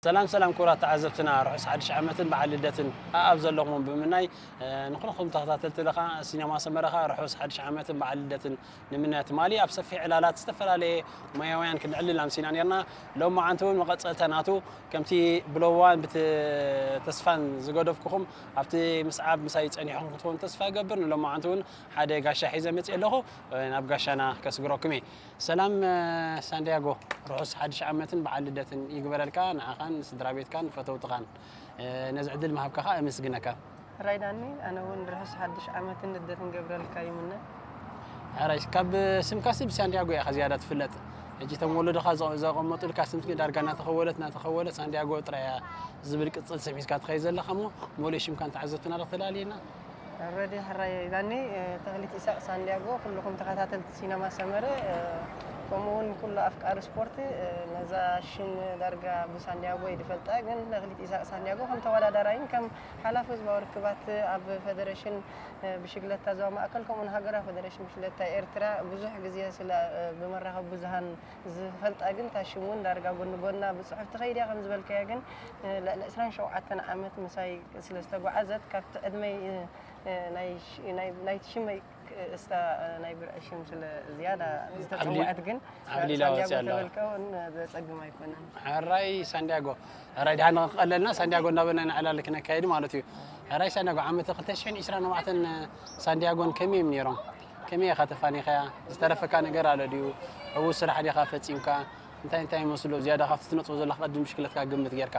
ሰላም ሰላም ክቡራት ተዓዘብትና፣ ርሑስ ሓድሽ ዓመትን በዓል ልደትን ኣብ ዘለኹም ብምናይ፣ እ፣ ንኹልኹም ተኸታተልቲ ለኻ ሲነማ ሰመረ ኸኣ ርሑስ ሓድሽ ዓመትን በዓል ልደትን ንምነ። ትማሊ ኣብ ሰፊሕ ዕላላት ዝተፈላለየ ሞያውያን ክንዕልል ኣምሲና ኔርና። ሎማዓንቲ እውን መቐጸልታ ናቱ፣ ከምቲ ብለዋን ብተስፋን ዝገደፍኩኹም ኣብቲ ምስዓብ ምሳይ ጸኒሕኹም ክትኮኑ ተስፋ እገብር። ንሎማዓንቲ እውን ሓደ ጋሻ ሒዘ መጽእ ኣለኹ፣ ናብ ጋሻና ከስግረኩም እየ። ሰላም፣ እ፣ ሳንዲያጎ፣ ርሑስ ሓድሽ ዓመትን በዓል ልደትን ይግበረልካ፣ ንዓኻን ንስድራ ቤትካን ንፈተውትኻን። እ፣ ነዚ ዕድል ምሃብካ ኸኣ እምስግነካ። ሕራይ ዳኒ፣ ኣነ እውን ርሑስ ሓድሽ ዓመትን ልደትን ገብረልካ ይምነ። ሕራይ፣ ካብ ስምካሲ ብሳንዲያጎ ኢኻ ዝያዳ ትፍለጥ። ሕጂ እቶም ወለዶኻ ዘ-፣ ዘቐመጡልካ ስም ዳርጋ እናተኸወለት እናተኸወለት ሳንዲያጎ ጥራይ እያ ዝብል ቅጽል ስም ሒዝካ ትኸይድ ዘለኻ እሞ፣ መሊእ ሽምካ ንተዓዘብትና ዶ ክተላልየና? ረዲ ሕራይ ዳኒ፣ እ፣ ተኽሊት ኢሳቅ ሳንዲያጎ፣ ኩልኹም ተኸታተልቲ ሲነማ ሰመረ፣ እ፣ ከምኡ እውን ኩሉ ኣፍቃሪ ስፖርት፣ እ፣ ነዛ ሽም ዳርጋ ብሳንዲያጎ እዩ ዝፈልጣ፣ ግን ተኽሊት ኢሳቅ ሳንዲያጎ ከም ተወዳዳራይን ከም ሓላፊ ህዝባዊ ርክባት ኣብ ፈደረሽን፣ እ፣ ብሽግለታ ዞባ ማእከል፣ ከምኡ እውን ሃገራዊ ፈደረሽን ብሽግለታ ኤርትራ ብዙሕ ግዜ ስለ፣ እ፣ ብመራኸቢ ብዙሃን ዝፈልጣ፣ ግን እታ ሽም እውን ዳርጋ ጎኒ ጎና ብጽሑፍ ትኸይድ እያ። ከም ዝበልካያ ግን፣ እ፣ ልዕሊ ዕስራን ሸውዓተን ዓመት ምሳይ ስለ ዝተጓዓዘት፣ ካብቲ ዕድመይ፣ እ፣ እ፣ ናይ ሽ-፣ ናይ፣ ናይቲ ሽመይ ክ-፣ እስታ፣ እ፣ ናይ ብርዒ ሽም ስለ ዝያዳ ዝተጸውዐት ግን፣ ኣብሊላ ሳንዲያጎ ወፂኣ ኣለዋ። ተበልከ እውን ዘጸግም ኣይኮነን። ሕራይ ሳንዲያጎ፣ ሕራይ ድሓን ንኽቐለልና ሳንዲያጎ እንዳበልና ንዕላል ክነካይድ ማለት እዩ። ሕራይ ሳንዲያጎ፣ ዓመተ ክልተ ሽሕን ዕስራን ኣርባዕተን ሳንዲያጎን ከመይ እዮም ነይሮም? ከመይ ኢኻ ተፋኒኻያ? ዝተረፈካ ነገር ኣሎ ድዩ? ዕዉት ስራሕ ዲኻ ፈጺምካ? እንታይ እንታይ ይመስሉ? ዝያዳ ካብቲ ትነጥፎ ዘለኻ ቅድም ብሽክለትካ ግምት ጌርካ።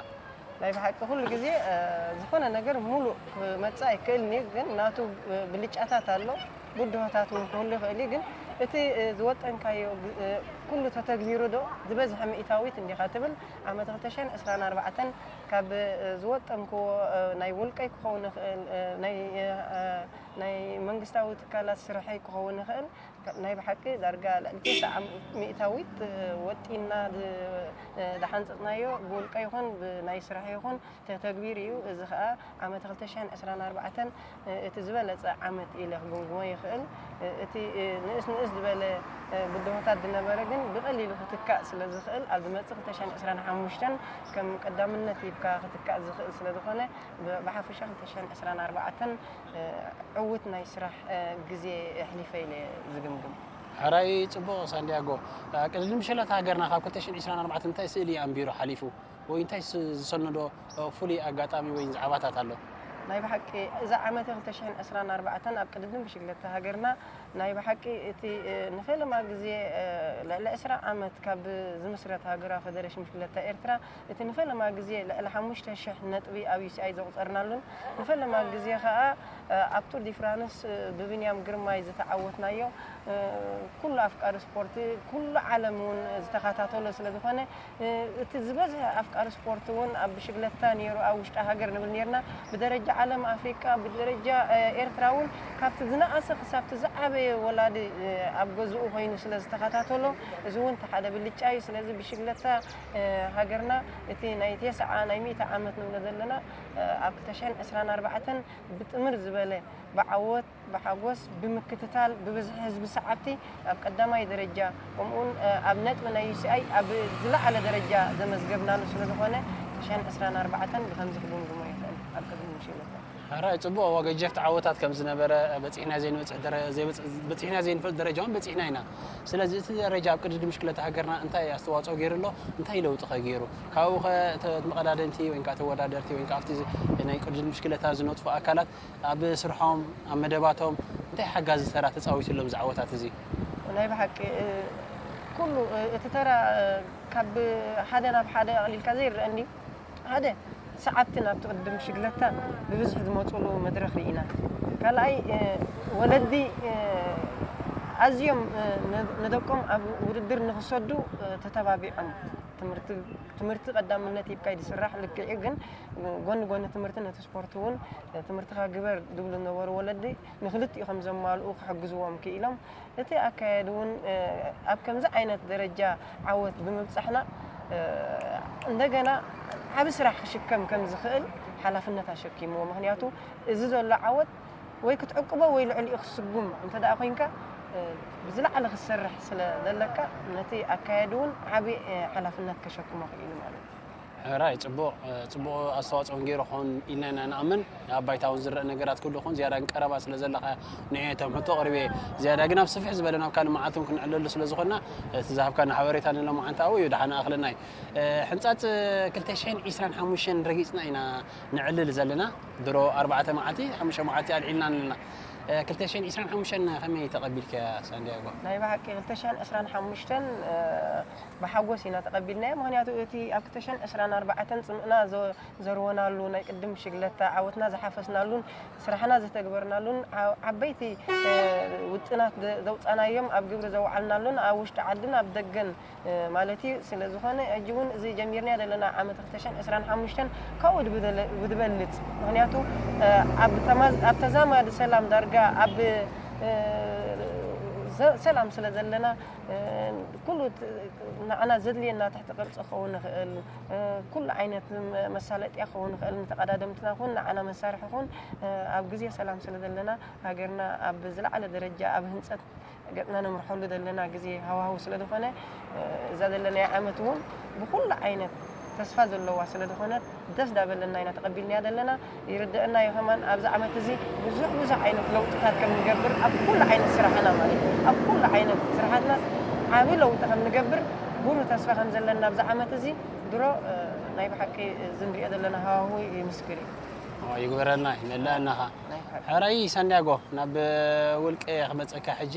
ናይ ብሓቂ ኩሉ ግዜ፣ እ፣ ዝኾነ ነገር ሙሉእ ክመጽእ ኣይክእልን እዩ፣ ግን ናቱ፣ እ፣ ብልጫታት ኣሎ፣ ብድሆታት እውን ክህሉ ይኽእል እዩ። ግን እቲ፣ እ፣ ዝወጠንካዮ ግ-፣ እ፣ ኩሉ ተተግቢሩ ዶ ዝበዝሐ ሚእታዊት እንዲኻ ትብል? ዓመት ክልተ ሽሕን ዕስራን ኣርባዕተን ካብ፣ እ፣ ዝወጠንክዎ፣ እ፣ ናይ ውልቀይ ክኸውን ይኽእል፣ እ፣ ናይ፣ እ፣ እ፣ ናይ መንግስታዊ ትካላት ስርሐይ ክኸውን ይኽእል። ናይ ብሓቂ ዳርጋ ልዕሊ ተስዓ ሚእታዊት ወጢና ድ-፣ ድሓንጸጽናዮ ብውልቀ ይኹን ብናይ ስራሕ ይኹን ተተግቢሩ እዩ። እዚ ኸኣ ዓመት ክልተ ሽሕን ዕስራን ኣርባዕተን እቲ ዝበለጸ ዓመት ኢለ ክግምግሞ ይኽእል። እቲ ንእስ ንእስ ዝበለ ብድሆታት ዝነበረ ግን ብቐሊሉ ክትካእ ስለ ዝኽእል፣ ኣብ ዝመጽእ ክልተ ሽሕን ዕስራን ሓሙሽተን ከም ቀዳምነት ሂብካ ክትካእ ዝኽእል ስለ ዝኾነ፣ ብ-፣ ብሓፈሻ ክልተ ሽሕን ዕስራን ኣርባዕተን ዕዉት ናይ ስራሕ፣ እ፣ ግዜ ኣሕሊፈ ኢለ ዝግምግም። ሕራይ ጽቡቕ ሳንዲያጎ። እ፣ ቅድድም ብሽክለታ ሃገርና ካብ ክልተ ሽሕን ዕስራን ኣርባዕተን እንታይ ስእሊ ኣንቢሩ ሓሊፉ? ወይ እንታይ ስ-፣ ዝሰነዶ፣ እ፣ ፍሉይ ኣጋጣሚ ወይ ዛዕባታት ኣሎ? ናይ ብሓቂ እዛ ዓመት ክልተ ሽሕን ዕስራን ኣርባዕተን ኣብ ቅድድም ብሽክለታ ሃገርና ናይ ብሓቂ እቲ፣ እ፣ ንፈለማ ግዜ፣ እ፣ ልዕሊ ዕስራ ዓመት ካብ ዝምስረት ሃገራዊ ፈደረሽን ብሽክለታ ኤርትራ እቲ ንፈለማ ግዜ ልዕሊ ሓሙሽተ ሽሕ ነጥቢ ኣብ ዩ ሲ ኣይ ዘቑጸርናሉን ንፈለማ ግዜ ኸኣ፣ እ፣ ኣብ ቱር ዲ ፍራንስ፣ እ፣ ብብንያም ግርማይ ዝተዓወትናዮ፣ እ፣ ኩሉ ኣፍቃሪ ስፖርት፣ ኩሉ ዓለም እውን ዝተኸታተሎ ስለ ዝኾነ፣ እ፣ እቲ ዝበዝሐ ኣፍቃሪ ስፖርት እውን ኣብ ብሽግለታ ነይሩ፣ ኣብ ውሽጢ ሃገር ንብል ነይርና። ብደረጃ ዓለም፣ ኣፍሪቃ፣ ብደረጃ፣ እ፣ ኤርትራ እውን ካብቲ ዝነኣሰ ክሳብቲ ዝዓበየ ወላዲ፣ እ፣ ኣብ ገዝኡ ኮይኑ ስለ ዝተኸታተሎ፣ እዚ እውን እቲ ሓደ ብልጫ እዩ። ስለዚ ብሽግለታ፣ እ፣ ሃገርና እቲ ናይ ተስዓ፣ ናይ ሚእቲ ዓመት ንብሎ ዘለና፣ እ፣ ኣብ ክልተ ሽሕን ዕስራን ኣርባዕተን ብጥምር ዝበለ ብዓወት፣ ብሓጎስ፣ ብምክትታል፣ ብብዝሒ ህዝቢ ሰዓብቲ ኣብ ቀዳማይ ደረጃ፣ ከምኡውን፣ እ፣ ኣብ ነጥቢ ናይ ዩ ሲ ኣይ ኣብ ዝለዓለ ደረጃ ዘመዝገብናሉ ስለ ዝኾነ፣ ክልተ ሽሕን ዕስራን ኣርባዕተን ብኸምዚ ክግምግሞ ይኽእል ኣብ ቅድሚ ምሽለታ። ሕራይ ጽቡቕ፣ እወ፣ ገጀፍቲ ዓወታት ከም ዝነበረ፣ በጺሕና ዘይንበጽሕ ደረ-፣ ዘይበጽ-፣ በጺሕና ዘይንፈልጥ ደረጃ እውን በጺሕና ኢና። ስለዚ እቲ ደረጃ ኣብ ቅድድም ብሽክለታ ሃገርና እንታይ ኣስተዋጽኦ ገይሩ ኣሎ? እንታይ ለውጢ ከ ገይሩ? ካብኡ ከ ተ-፣ መቐዳደምቲ ወይ ከዓ ተወዳደርቲ ወይ ከዓ ኣብቲ ዝ-፣ ናይ ቅድድም ብሽክለታ ዝነጥፉ ኣካላት ኣብ ስርሖም፣ ኣብ መደባቶም እንታይ ሓጋዚ ተራ ተጻዊቱሎም እዚ ዓወታት እዚ? ናይ ብሓቂ፣ እ፣ ኩሉ፣ እ፣ እቲ ተራ፣ እ፣ ካብ ሓደ ናብ ሓደ ኣቕሊልካ ዘይረአ እንድዩ። ሓደ፣ ሰዓብቲ ናብቲ ቅድድም ብሽግለታ ብብዝሒ ዝመጹሉ መድረኽ ርኢና። ካልኣይ፣ እ፣ ወለዲ፣ እ፣ ኣዝዮም፣ እ፣ ን-፣ ንደቆም ኣብ ውድድር ንኽሰዱ፣ እ፣ ተተባቢዖም። ትምህርቲ፣ ትምህርቲ ቀዳምነት ሂብካ እዩ ዝስራሕ፣ ልክዕ እዩ። ግን ጎኒ ጎኒ ትምህርቲ ነቲ ስፖርት እውን፣ እ፣ ትምህርትኻ ግበር ዝብሉ ዝነበሩ ወለዲ ንክልቲኡ ከም ዘማልኡ ክሕግዝዎም ክኢሎም፣ እቲ ኣካየዲ እውን፣ እ፣ ኣብ ከምዚ ዓይነት ደረጃ ዓወት ብምብጻሕና፣ እ፣ እንደገና ዓቢ ስራሕ ክሽከም ከም ዝኽእል ሓላፍነት ኣሸኪምዎ። ምኽንያቱ እዚ ዘሎ ዓወት ወይ ክትዕቅቦ ወይ ልዕሊኡ ክትስጉም እንተ ደኣ ኮይንካ፣ እ፣ ብዝለዓለ ክትሰርሕ ስለ ዘለካ፣ ነቲ ኣካየዲ እውን ዓቢ፣ እ፣ ሓላፍነት ከሸክሞ ክኢሉ ማለት እዩ። ሕራይ ጽቡቕ ጽቡቕ ኣስተዋፅኦ ገይሩ ኸውን ኢልና ኢና ንኣምን። ኣብ ባይታ እውን ዝረአ ነገራት ኩሉ ኹን ዝያዳ ቀረባ ስለ ዘለኻ ንዕቶም ሕቶ ቅርቤ ዝያዳ ግን ኣብ ስፍሕ ዝበለ ናብ ካልእ መዓልቶም ክንዕለሉ ስለ ዝኾንና እቲ ዝሃብካና ሓበሬታ ንሎማዓንቲ ኣብኡ እዩ ደሓን ኣኽለናይ። ሕንፃፅ ክልተ ሽሕን ዕስራን ሓሙሽተን ረጊፅና ኢና ንዕልል ዘለና። ድሮ ኣርባዕተ መዓልቲ ሓሙሽተ መዓልቲ ኣልዒልና ኣለና። ክልተ ሽሕን ዕስራን ሓሙሽተን ከመይ ተቐቢልከያ ሳንዲያጎ? ናይ ብሓቂ ክልተ ሽሕን ዕስራን ሓሙሽተን ብሓጎስ ኢና ተቐቢልናዮ። ምኽንያቱ እቲ ኣብ ክልተ ሽሕን ዕስራን ኣርባዕተን ጽምእና ዘ- ዘርወናሉ ናይ ቅድም ሽግለታ ዓወትና ዝሓፈስናሉን ስራሕና ዘተግበርናሉን ዓ- ዓበይቲ ውጥናት ዘ- ዘውጻናዮም ኣብ ግብሪ ዘውዓልናሉን ኣብ ውሽጢ ዓድን ኣብ ደገን ማለት እዩ። ስለ ዝኾነ ሕጂ እውን እዚ ጀሚርናዮ ዘለና ዓመት ክልተ ሽሕን ዕስራን ሓሙሽተን ካብኡ ብዝበልጽ ምኽንያቱ ኣብ ተዛማዲ ሰላም ዳርጋ ኣብ ሰላም ስለ ዘለና ኩሉ ንዓና ዘድልየና ትሕቲ ቅርፂ ክኸውን ይኽእል። ኩሉ ዓይነት መሳለጥያ ክኸውን ይኽእል። ንተቐዳደምትና ኹን ንዓና መሳርሒ ኹን ኣብ ግዜ ሰላም ስለ ዘለና ሃገርና ኣብ ዝለዓለ ደረጃ ኣብ ህንፀት ገፅና ነምርሐሉ ዘለና ግዜ ሃዋህው ስለ ዝኾነ እዛ ዘለና ዓመት እውን ብኩሉ ዓይነት ተስፋ ዘለዋ ስለ ዝኾነት ደስ ዳበለና ኢና ተቐቢልናያ ዘለና። ይርደአና እዩ ከማን ኣብዚ ዓመት እዚ ብዙሕ ብዙሕ ዓይነት ለውጥታት ከም ንገብር ኣብ ኩሉ ዓይነት ስራሕና ማለት ኣብ ኩሉ ዓይነት ስራሓትና ዓብ ለውጢ ከም ንገብር ብሩህ ተስፋ ከም ዘለና ኣብዚ ዓመት እዚ ድሮ ናይ ብሓቂ ዝንሪኦ ዘለና ሃዋሁ ይምስክር እዩ። ይግበረልና ይመልአናኻ። ሕራይ ሳንዲያጎ ናብ ውልቀ ክመፀካ ሕጂ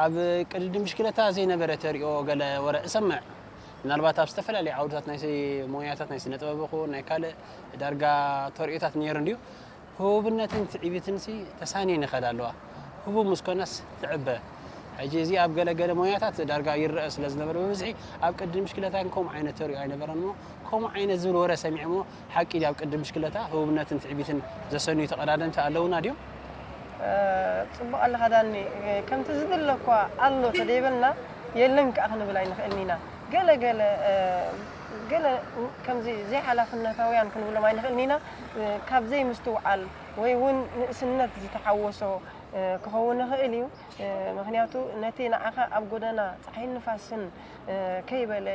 ኣብ ቅድድም ብሽክለታ ዘይነበረ ተሪኦ ገለ ወረ እሰምዕ። ምናልባት ኣብ ዝተፈላለዩ ዓውድታት ናይ ሞያታት ናይ ስነ ጥበብ ይኹን ናይ ካልእ ዳርጋ ተሪኦታት ነይሩ እንድዩ። ህቡብነትን ትዕቢትን ሲ ተሳንየን ይኸዳ ኣለዋ። ህቡብ ምስ ኮነስ ትዕበ። ሕጂ እዚ ኣብ ገለ ገለ ሞያታት ዳርጋ ይረአ ስለ ዝነበረ ብብዝሒ ኣብ ቅድድም ብሽክለታ ግን ከምኡ ዓይነት ተሪኦ ኣይነበረን እሞ ከምኡ ዓይነት ዝብል ወረ ሰሚዐ እሞ ሓቂ ድዩ ኣብ ቅድድም ብሽክለታ ህቡብነትን ትዕቢትን ዘሰንዩ ተቐዳደምቲ ኣለውና ድዮም? ጽቡቕ ኣለኻ ዳኒ። ከምቲ ዝድለ እኳ ኣሎ ተደይበልና የለን ከኣ ክንብል ኣይንኽእልን ኢና። ገለ ገለ ገለ ከምዚ ዘይሓላፍነታውያን ክንብሎም ኣይንኽእልን ኢና። ካብ ዘይምስትውዓል ወይ እውን ንእስነት ዝተሓወሶ ክኸውን ይኽእል እዩ። ምኽንያቱ ነቲ ንዓኻ ኣብ ጎደና ጸሓይን ንፋስን ከይበለ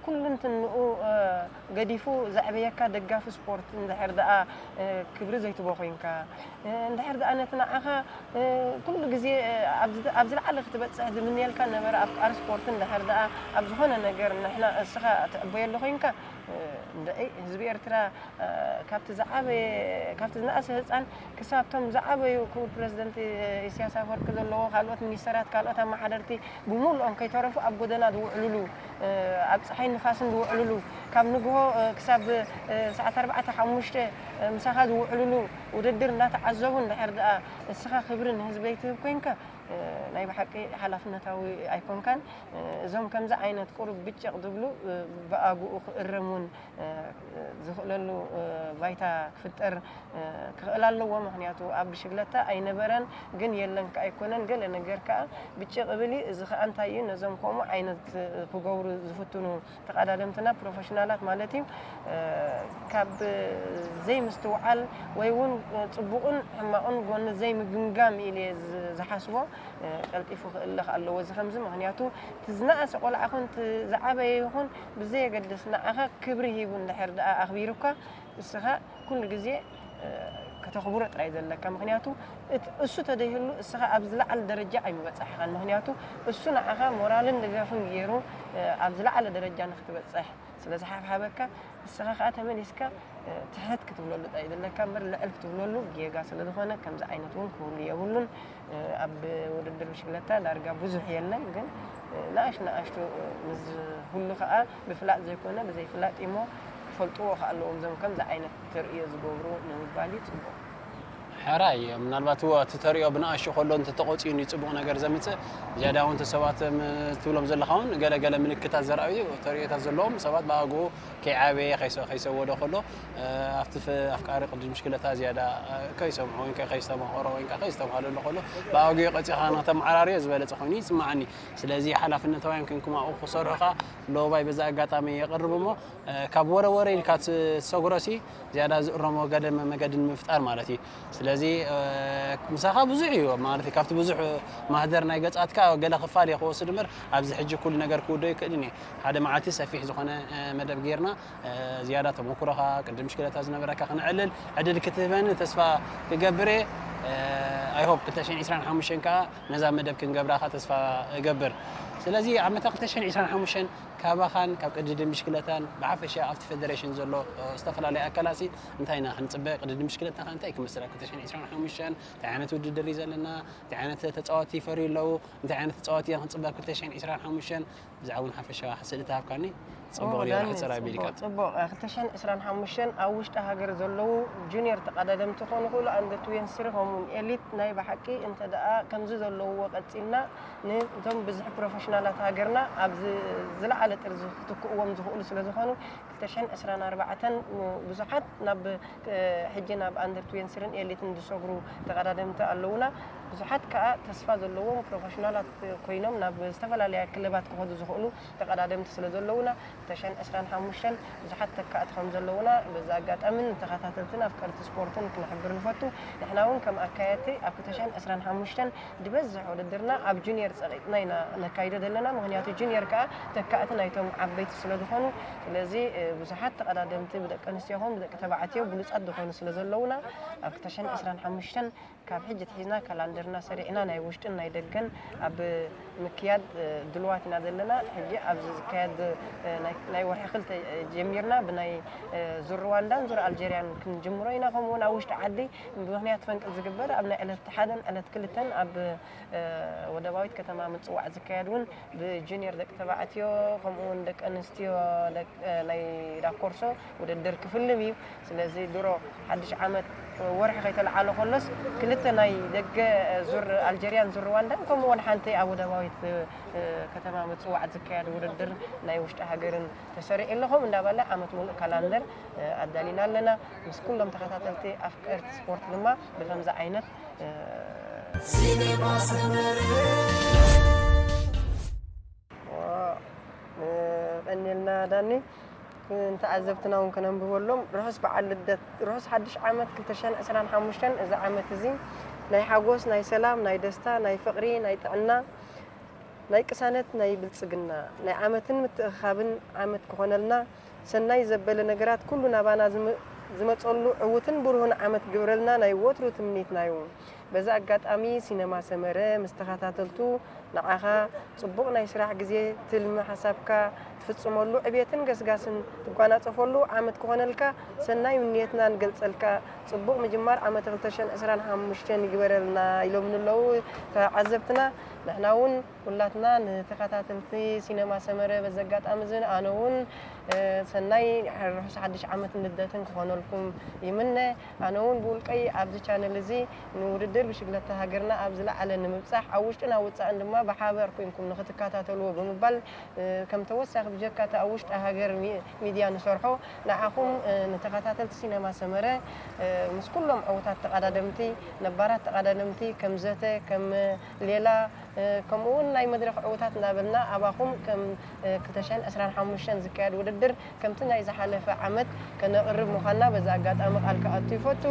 ኩልንትንኡ ገዲፉ ዘዕበየካ ደጋፊ ስፖርት እንድሕር ደኣ ክብሪ ዘይትቦ ኮይንካ፣ እንድሕር ደኣ ነቲ ንዓኻ ኩሉ ግዜ ኣብ ዝለዓለ ክትበጽሕ ዝምንየልካ ነበረ ኣፍቃሪ ስፖርት እንድሕር ደኣ ኣብ ዝኾነ ነገር ንሕና እስኻ ትዕበየሉ ኮይንካ፣ እንድዒ ህዝቢ ኤርትራ ካብቲ ዝዓበየ ካብቲ ዝነኣሰ ህጻን ክሳብ ቶም ዝዓበዩ ክቡር ፕረዚደንት ኢሳያስ ኣፈወርቂ ዘለዎ ካልኦት ሚኒስተራት ካልኦት ኣመሓደርቲ ብምሉኦም ከይተረፉ ኣብ ጎደና ዝውዕልሉ ኣብ ጸሓይ ንፋስን ዝውዕልሉ ካብ ንግሆ ክሳብ ሰዓት ኣርባዕተ ሓሙሽተ ምሳኻ ዝውዕልሉ ውድድር እንዳተዓዘቡ እንድሕር ደኣ እስኻ ክብሪ ንህዝበይ ትህብ ኮይንካ ናይ ብሓቂ ሓላፍነታዊ ኣይኮንካን። እዞም ከምዚ ዓይነት ቁሩብ ብጭቕ ዝብሉ ብኣግኡ ክእረም እውን ዝኽእለሉ ባይታ ክፍጠር ክኽእል ኣለዎ። ምኽንያቱ ኣብ ብሽግለታ ኣይነበረን ግን የለን ከኣ ኣይኮነን ገለ ነገር ከኣ ብጭቕ እብል እዩ። እዚ ከኣ እንታይ እዩ ነዞም ከምኡ ዓይነት ክገብሩ ዝፍትኑ ተቐዳደምትና ፕሮፌሽናላት ማለት እዩ ካብ ዘይምስትውዓል ወይ እውን ፅቡቕን ሕማቕን ጎኒ ዘይምግምጋም ኢለ ዝሓስቦ ቀልጢፉ ክእለኽ ኣለዎ እዚ ከምዚ ምክንያቱ እቲ ዝነኣሰ ቆልዓ ኹን እቲ ዝዓበየ ይኹን ብዘየገድስ ንዓኻ ክብሪ ሂቡ እንድሕር ደኣ ኣኽቢሩካ እስኻ ኩሉ ግዜ ከተኽብሮ ጥራይ ዘለካ ምክንያቱ እሱ ተደይህሉ እስኻ ኣብ ዝለዓለ ደረጃ ኣይምበጻሕኻን ምክንያቱ እሱ ንዓኻ ሞራልን ድጋፍን ገይሩ ኣብ ዝለዓለ ደረጃ ንክትበጽሕ ስለ ዝሓብሓበካ እስኻ ከዓ ተመሊስካ ትሕት ክትብለሉ ጥራይ ዘለካ እምበር ልዕል ክትብለሉ ጌጋ ስለ ዝኾነ ከምዚ ዓይነት እውን ክህሉ የብሉን ኣብ ውድድር ብሽክለታ ዳርጋ ብዙሕ የለን ግን ንኣሽ ንኣሽቱ ምስ ዝህሉ ከዓ ብፍላጥ ዘይኮነ ብዘይፍላጥ እሞ ክፈልጥዎ ከኣለዎም እዞም ከምዚ ዓይነት ተርእዮ ዝገብሩ ንምባል እዩ ፅቡቕ ሕራይ ምናልባት እዎ እቲ ተሪኦ ብንኣሽቱ ከሎ እንተተቆፂኡ እዩ ፅቡቕ ነገር ዘምፅእ ዝያዳ እውን ሰባት ትብሎም ዘለኻ እውን ገለገለ ምልክታት ዘርኣዩ ተሪኦታት ዘለዎም ሰባት ብኣግኡ ከይዓበየ ከይሰወዶ ከሎ ኣብቲ ኣፍቃሪ ቅዱስ ምሽክለታ ዝያዳ ከይሰምዖ ወይ ከይስተማቐሮ ወይ ከይስተምሃለሉ ከሎ ብኣግኡ ቀፂኻ ንክተመዓራርዮ ዝበለፀ ኮይኑ ይስማዓኒ ስለዚ ሓላፍነታውያን ኮንኩም ኣብኡ ክሰርሑ ከዓ ሎባይ በዚ ኣጋጣሚ የቕርብ እሞ ካብ ወረ ወረ ኢልካ ትሰጉሮሲ ዝያዳ ዝእረሞ ገደመ መገዲ ንምፍጣር ማለት እዩ። ስለዚ ምሳኻ ብዙሕ እዩ ማለት እዩ። ካብቲ ብዙሕ ማህደር ናይ ገጻትካ ገለ ክፋል እየ ክወስድ እምበር ኣብዚ ሕጂ ኩሉ ነገር ክውዶ ይክእልን እየ። ሓደ መዓልቲ ሰፊሕ ዝኾነ መደብ ጌርና ዝያዳ ተመኩሮኻ ቅድም ሽክለታ ዝነበረካ ክነዕልል ዕድል ክትህበኒ ተስፋ ክገብር እየ። ኣይሆፕ ክልተ ሽሕን ዕስራን ሓሙሽተን ከዓ ነዛ መደብ ክንገብራኻ ተስፋ እገብር። ስለዚ ኣብ መታ ክልተ ሽሕን ዕስራን ሓሙሽተን ካባኻን ካብ ቅድድም ብሽክለታን ብሓፈሻ ኣብቲ ፌደሬሽን ዘሎ ዝተፈላለዩ ኣካላት እንታይ ኢና ክንፅበ፣ ቅድድም ብሽክለታ ከ እንታይ ክመስል ኣብ ክልተ ሽሕን ዕስራን ሓሙሽተን እንታይ ዓይነት ውድድር እዩ ዘለና፣ እንታይ ዓይነት ተፃወቲ ይፈርዩ ኣለዉ፣ እንታይ ዓይነት ተፃወቲ እዮም ክንፅበ ኣብ ክልተ ሽሕን ዕስራን ሓሙሽተን ብዛዕባ እውን ሓፈሻ ስእሊ ተሃብካኒ። ፅቡቅ ድዮ ዳኒ፣ ሕፅር ኣቢልካ። ፅቡቅ። ክልተ ሽሕን ዕስራን ሓሙሽተን ኣብ ውሽጢ ሃገር ዘለዉ ጁኒየር ተቐዳደምቲ ክኾኑ ይኽእሉ፣ ኣንደር ትዌንቲ ስሪ ከምኡውን ኤሊት። ናይ ብሓቂ እንተ ደኣ ከምዚ ዘለውዎ ቀፂልና ንእቶም ብዝሒ ፕሮፌሽናላት ሃገርና ኣብ ዝ- ዝለዓለ ጥርዚ ክትክእዎም ዝኽእሉ ስለ ዝኾኑ ክልተ ሽሕን ዕስራን ኣርባዕተን ብዙሓት ናብ ሕጂ ናብ ኣንደር ትዌንቲ ስሪን ኤሊትን ዝሰግሩ ተቐዳደምቲ ኣለውና። ብዙሓት ከዓ ተስፋ ዘለዎም ፕሮፌሽናላት ኮይኖም ናብ ዝተፈላለያ ክለባት ክኸዱ ዝኽእሉ ተቐዳደምቲ ስለ ዘለውና ክልተ ሽሕን ዕስራን ሓሙሽተን ብዙሓት ተካእቲ ከም ዘለውና በዚ ኣጋጣሚ ንተኸታተልትን ኣፍቀርቲ ስፖርትን ክንሕብር ንፈቱ። ንሕና እውን ከም ኣካየድቲ ኣብ ክልተ ሽሕን ዕስራን ሓሙሽተን ዝበዝሕ ውድድርና ኣብ ጁኒየር ፀቒጥና ኢና ነካይዶ ዘለና። ምክንያቱ ጁኒየር ከዓ ተካእቲ ናይቶም ዓበይቲ ስለ ዝኾኑ፣ ስለዚ ብዙሓት ተቐዳደምቲ ብደቂ ኣንስትዮ ኹን ብደቂ ተባዕትዮ ብሉፃት ዝኾኑ ስለ ዘለውና ኣብ ክልተ ሽሕን ዕስራን ሓሙሽተን ካብ ሕጂ ትሒዝና ካላንደርና ሰሪዕና ናይ ውሽጥን ናይ ደገን ኣብ ምክያድ ድልዋት ኢና ዘለና። ሕጂ ኣብዚ ዝካየድ ናይ ወርሒ ክልተ ጀሚርና ብናይ ዙር ሩዋንዳን ዙር ኣልጀርያን ክንጅምሮ ኢና። ከምኡውን ኣብ ውሽጢ ዓዲ ብምክንያት ፈንቅል ዝግበር ኣብ ናይ ዕለት ሓደን ዕለት ክልተን ኣብ ወደባዊት ከተማ ምፅዋዕ ዝካየድ እውን ብጁኒየር ደቂ ተባዕትዮ ከምኡውን ደቂ ኣንስትዮ ናይ ዳኮርሶ ውድድር ክፍልም እዩ። ስለዚ ድሮ ሓድሽ ዓመት ወርሒ ከይተለዓለ ከሎስ ክልተ ናይ ደገ ዙር ኣልጀርያን ዙር ሩዋንዳን ከምኡውን ሓንቲ ኣብ ወደባዊት ከተማ ምፅዋዕ ዝካየድ ውድድር ናይ ውሽጢ ሃገርን ተሰሪዑ ኣሎ። ከምኡ እንዳበለ ዓመት ሙሉእ ካላንደር ኣዳሊና ኣለና። ምስ ኩሎም ተኸታተልቲ ኣፍቀርቲ ስፖርት ድማ ብከምዚ ዓይነት ሲኔማ ሰመረ ቀኒልና ዳኒ። ንተዓዘብትና እውን ከነንብበሎም ርሑስ በዓል ልደት፣ ርሑስ ሓድሽ ዓመት ክልተ ሽሕን ዕስራን ሓሙሽተን። እዚ ዓመት እዚ ናይ ሓጎስ፣ ናይ ሰላም፣ ናይ ደስታ፣ ናይ ፍቕሪ፣ ናይ ጥዕና፣ ናይ ቅሳነት፣ ናይ ብልጽግና፣ ናይ ዓመትን ምትእኽኻብን ዓመት ክኾነልና፣ ሰናይ ዘበለ ነገራት ኩሉ ናባና ዝመ- ዝመጸሉ ዕዉትን ብሩህን ዓመት ግበረልና ናይ ወትሩ ትምኒትና እዩ። በዚ ኣጋጣሚ ሲነማ ሰመረ ምስ ተኸታተልቱ ንዓኻ ጽቡቕ ናይ ስራሕ ግዜ፣ ትልሚ ሓሳብካ ትፍጽመሉ፣ ዕብየትን ገስጋስን ትጓናጸፈሉ ዓመት ክኾነልካ ሰናይ ምንየትና ንገልጸልካ። ጽቡቕ ምጅማር ዓመተ ክልተ ሽሕን ዕስራን ሓሙሽተን ይግበረልና ኢሎምኒ ኣለዉ ተዓዘብትና። ንሕና እውን ኩላትና ንተኸታተልቲ ሲነማ ሰመረ በዚ ኣጋጣሚ እዚ ኣነ እውን ሰናይ ርሑስ ሓድሽ ዓመትን ልደትን ክኾነልኩም ይምነ። ኣነ እውን ብውልቀይ ኣብዚ ቻነል እዚ ንውድድር ብሽግለታ ሃገርና ኣብ ዝለዓለ ንምብፃሕ ኣብ ውሽጥን ኣብ ወፃእን ድማ ብሓባር ኮይንኩም ንክትከታተልዎ ብምባል ከም ተወሳኺ ብጀካ እቲ ኣብ ውሽጢ ሃገር ሚድያ ንሰርሖ ንዓኹም ንተኸታተልቲ ሲነማ ሰመረ ምስ ኩሎም ዕውታት ተቐዳደምቲ ነባራት ተቐዳደምቲ ከም ዘተ ከም ሌላ ከምኡ እውን ናይ መድረኽ ዕውታት እናበልና ኣባኹም ከም ክልተ ሽሕን ዕስራን ሓሙሽተን ዝካየድ ውድድር ከምቲ ናይ ዝሓለፈ ዓመት ከነቕርብ ምዃንና በዚ ኣጋጣሚ ቃል ክኣቱ ይፈቱ።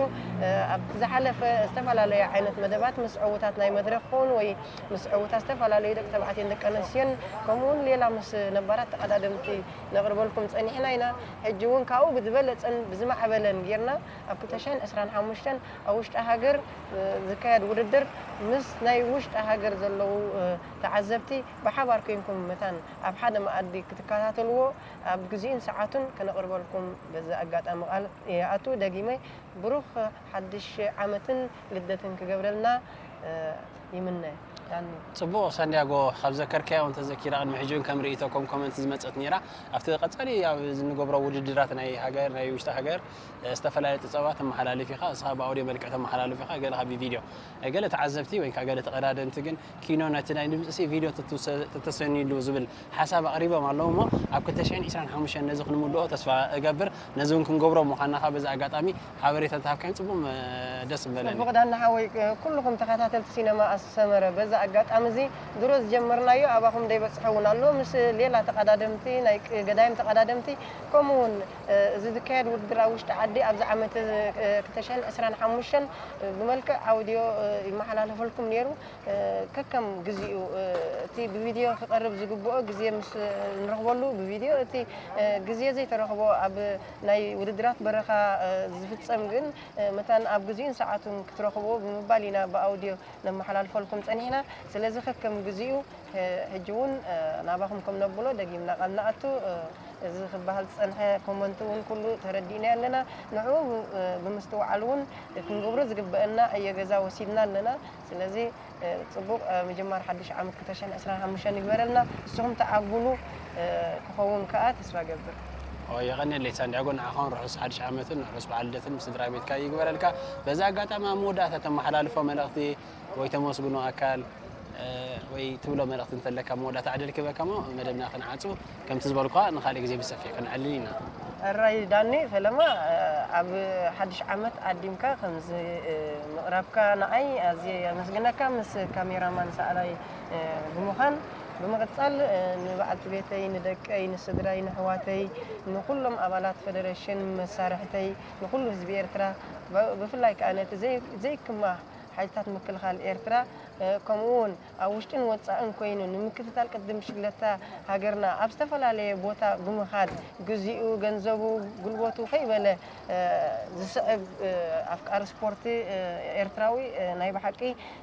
ኣብቲ ዝሓለፈ ዝተፈላለዩ ዓይነት መደባት ምስ ዕውታት ናይ መድረኽ ክኸውን ወይ ምስ ዕውታት ዝተፈላለዩ ደቂ ተባዕትዮን ደቂ ኣንስትዮን ከምኡ እውን ሌላ ምስ ነባራት ተቐዳደምቲ ነቕርበልኩም ጸኒሕና ኢና። ሕጂ እውን ካብኡ ብዝበለጸን ብዝማዕበለን ጌርና ኣብ ክልተ ሽሕን ዕስራን ሓሙሽተን ኣብ ውሽጢ ሃገር ዝካየድ ውድድር ምስ ናይ ውሽጢ ሃገር ዘለዉ ተዓዘብቲ ብሓባር ኮይንኩም መታን ኣብ ሓደ መኣዲ ክትከታተልዎ ኣብ ግዜኡን ሰዓቱን ከነቕርበልኩም በዚ ኣጋጣሚ ቃል ይኣቱ። ደጊመ ብሩኽ ሓድሽ ዓመትን ልደትን ክገብረልና ይምነ። ዳኒ። ጽቡቕ ሳንዲያጎ፣ ካብ ዘከርካዮ እንተዘኪራ ቅድሚ ሕጂ እውን ከም ርእይቶ ከም ኮመንት ዝመጸት ነይራ። ኣብቲ ቀጻሊ ኣብ ንገብሮ ውድድራት ናይ ሃገር ናይ ውሽጢ ሃገር ዝተፈላለዩ ጸብጻባት ተመሓላልፍ ኢኻ። ንስኻ ብኣውድዮ መልክዕ ተመሓላልፍ ኢኻ፣ ገለ ካብ ብቪድዮ። ገለ ተዓዘብቲ ወይ ከዓ ገለ ተቐዳደምቲ ግን ኪኖ ነቲ ናይ ድምፂ ሲ ቪድዮ ተተሰንዩሉ ዝብል ሓሳብ ኣቕሪቦም ኣለዉ እሞ ኣብ ክልተ ሽሕን ዕስራን ሓሙሽተን ነዚ ክንምልኦ ተስፋ እገብር። ነዚ እውን ክንገብሮ ምዃንና ከዓ በዚ ኣጋጣሚ ሓበሬታ እንተሃብካዮም ፅቡቕ ደስ ምበለኒ። ፅቡቕ ዳና ሓወይ፣ ኩልኹም ተኸታተልቲ ሲነማ ኣሰመረ በዚ ኣጋጣሚ እዚ ድሮ ዝጀመርናዮ ኣባኹም ደይበፅሐ እውን ኣሎ። ምስ ሌላ ተቐዳደምቲ፣ ናይ ቅ- ገዳይም ተቐዳደምቲ፣ ከምኡ እውን፣ እ፣ እዚ ዝካየድ ውድድር ኣብ ውሽጢ ዓዲ ኣብዚ ዓመት፣ እ፣ ክልተ ሽሕን ዕስራን ሓሙሽተን ብመልክዕ ኣውዲዮ፣ እ፣ ይመሓላለፈልኩም ነይሩ። እ፣ ከከም ግዚኡ፣ እ፣ እቲ ብቪድዮ ክቐርብ ዝግብኦ ግዜ ምስ ንረኽበሉ ብቪድዮ፣ እቲ፣ እ፣ ግዜ ዘይተረኽቦ ኣብ ናይ ውድድራት በረኻ፣ እ፣ ዝፍጸም ግን፣ እ፣ መታን ኣብ ግዜኡን ሰዓቱን ክትረኽብዎ ብምባል ኢና ብኣውዲዮ ነመሓላልፈልኩም ጸኒሕና። ስለዚ ከከም ግዜኡ፣ እ፣ ሕጂ እውን፣ እ፣ ናባኹም ከም ነብሎ ደጊምና ቃል ንኣቱ። እ፣ እዚ ክበሃል ዝጸንሐ ኮመንት እውን ኩሉ ተረዲእና ኣለና። ንዕኡ ብ-፣ እ፣ ብምስትውዓል እውን ክንገብሮ ዝግበአና እየ ገዛ ወሲድና ኣለና። ስለዚ፣ እ፣ ጽቡቕ፣ እ፣ ምጅማር ሓድሽ ዓመት ክልተ ሽሕን ዕስራን ሓሙሽተን ይግበረልና። ንስኹም ተዓጉሉ፣ እ፣ ክኸውን ከኣ ተስፋ ገብር። ኦ፣ የቐንየለይ ሳንዲያጎ፣ ንዓኻውን ርሑስ ሓድሽ ዓመትን ርሑስ በዓል ልደትን ምስ ስድራ ቤትካ ይግበረልካ። በዚ ኣጋጣሚ ኣብ መወዳእታ ተመሓላልፎ መልእኽቲ ወይ ተመስግኖ ኣካል፣ እ፣ ወይ ትብሎ መልእኽቲ እንተለካ መወዳእታ ዕድል ክህበካ እሞ መደብና ክንዓጹ፣ ከምቲ ዝበልኳ ንኻልእ ግዜ ብሰፊሕ ክንዕልል ኢና። ሕራይ ዳኒ፣ ፈለማ፣ እ፣ ኣብ ሓድሽ ዓመት ዓዲምካ ከምዚ፣ እ፣ ምቕራብካ ንዓይ ኣዝየ የመስግነካ፣ ምስ ካሜራማን ሰኣላይ፣ እ፣ ብምዃን። ብምቕጻል፣ እ፣ ንበዓልቲ ቤተይ፣ ንደቀይ፣ ንስድራይ፣ ንኣሕዋተይ፣ ንኹሎም ኣባላት ፈደረሽን፣ መሳርሕተይ፣ ንኹሉ ህዝቢ ኤርትራ፣ ብ-፣ ብፍላይ ከኣ ነቲ ዘይ-፣ ዘይክማ ሓይልታት ምክልኻል ኤርትራ፣ እ፣ ከምኡ እውን ኣብ ውሽጥን ወጻእን ኮይኑ ንምክትታል ቅድድም ብሽክለታ ሃገርና ኣብ ዝተፈላለየ ቦታ ብምኻድ፣ ግዚኡ፣ ገንዘቡ፣ ጉልበቱ ከይበለ፣ እ፣ ዝስዕብ፣ እ፣ ኣፍቃሪ ስፖርቲ፣ እ፣ ኤርትራዊ፣ እ፣ ናይ ብሓቂ፣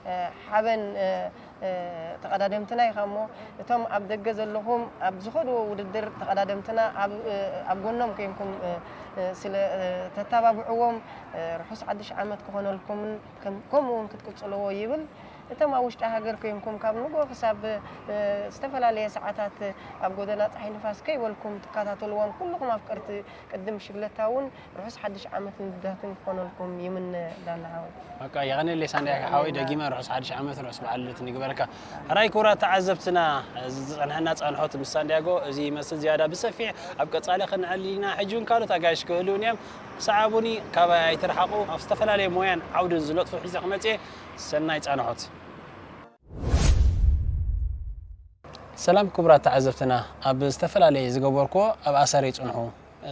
እ፣ ሓበን፣ እ፣ እ፣ ተቐዳደምትና ኢኻ እሞ፣ እቶም ኣብ ደገ ዘለኹም ኣብ ዝኸድዎ ውድድር ተቐዳደምትና ኣብ፣ እ፣ ኣብ ጎኖም ኮይንኩም፣ እ፣ እ፣ ስለ፣ እ፣ ተተባብዕዎም፣ እ፣ ርሑስ ሓድሽ ዓመት ክኾነልኩምን ከም-፣ ከምኡ እውን ክትቅጽልዎ ይብል። እቶም ኣብ ውሽጢ ሃገር ኮይንኩም ካብ ንግሆ ክሳብ፣ እ፣ ዝተፈላለየ ሰዓታት ኣብ ጎደና ጸሓይ ንፋስ ከይበልኩም ትከታተልዎም ኩልኹም ኣፍቀርቲ ቅድድም ብሽክለታ እውን ርሑስ ሓድሽ ዓመትን ልደትን ክኾነልኩም ይምነ ዳና ሓወይ። በቃ፣ የቐንየለይ ሳንዲያጎ ሓወይ፣ ደጊመ ርሑስ ሓድሽ ዓመት ርሑስ በዓል ልደትን ይግበረልካ። ሕራይ ክቡራት ተዓዘብትና፣ እዚ ዝጸንሐና ጻንሖት ምስ ሳንዲያጎ እዚ ይመስል። ዝያዳ ብሰፊሕ ኣብ ቀጻሊ ክንዕልል ኢና። ሕጂ እውን ካልኦት ኣጋይሽ ክህልዉን እዮም። ሰዓቡኒ፣ ካባይ ኣይትርሓቑ። ኣብ ዝተፈላለየ ሞያን ዓውድን ዝነጥፉ ሒዘ ክመጽእ እየ። ሰናይ ጻንሖት። ሰላም ክቡራት ተዓዘብትና፣ ኣብ ዝተፈላለየ ዝገበርክዎ ኣብ ኣሰረይ ጽንሑ።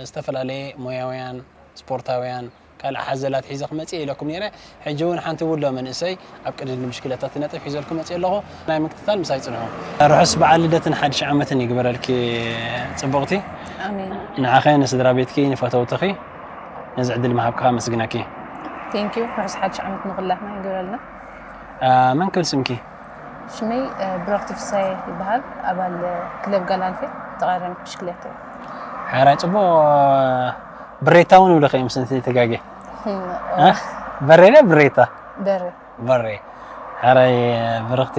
ዝተፈላለየ ሞያውያን፣ ስፖርታውያን፣ ካልእ ሓዘላት ሒዘ ክመጽእ ኢለኩም ነይረ። ሕጂ እውን ሓንቲ ውሎ መንእሰይ ኣብ ቅድድም ብሽክለታ ትነጥፍ ሒዘልኩም መጽእ ኣለኹ። ናይ ምክትታል ምሳይ ጽንሑ። ርሑስ በዓል ልደትን ሓድሽ ዓመትን ይግበረልኪ ጽቡቕቲ። ኣሜን። ንዓኸ፣ ንስድራ ቤትኪ፣ ንፈተውትኺ ነዚ ዕድል ምሃብካ ኣመስግነኪ። ቴንኪዩ። ርሑስ ሓድሽ ዓመት ንኹላትና ይግበረልና። አ፣ መን ክብል ስምኪ? ሽመይ፣ እ፣ ብረኽቲ ፍሳየ ይበሃል። ኣባል፣ እ፣ ክለብ ጋላንፌ ተቐዳዳሚት ብሽክሌታ እየ። ሓራይ ጽቡቕ። ብሬታ እውን ይብልኺ እዮም ስንቲ ተጋጌ። እም፣ እ? በሬ ድያ ብሬታ? በሬ። በሬ። ሓራይ፣ እ፣ ብርኽቲ።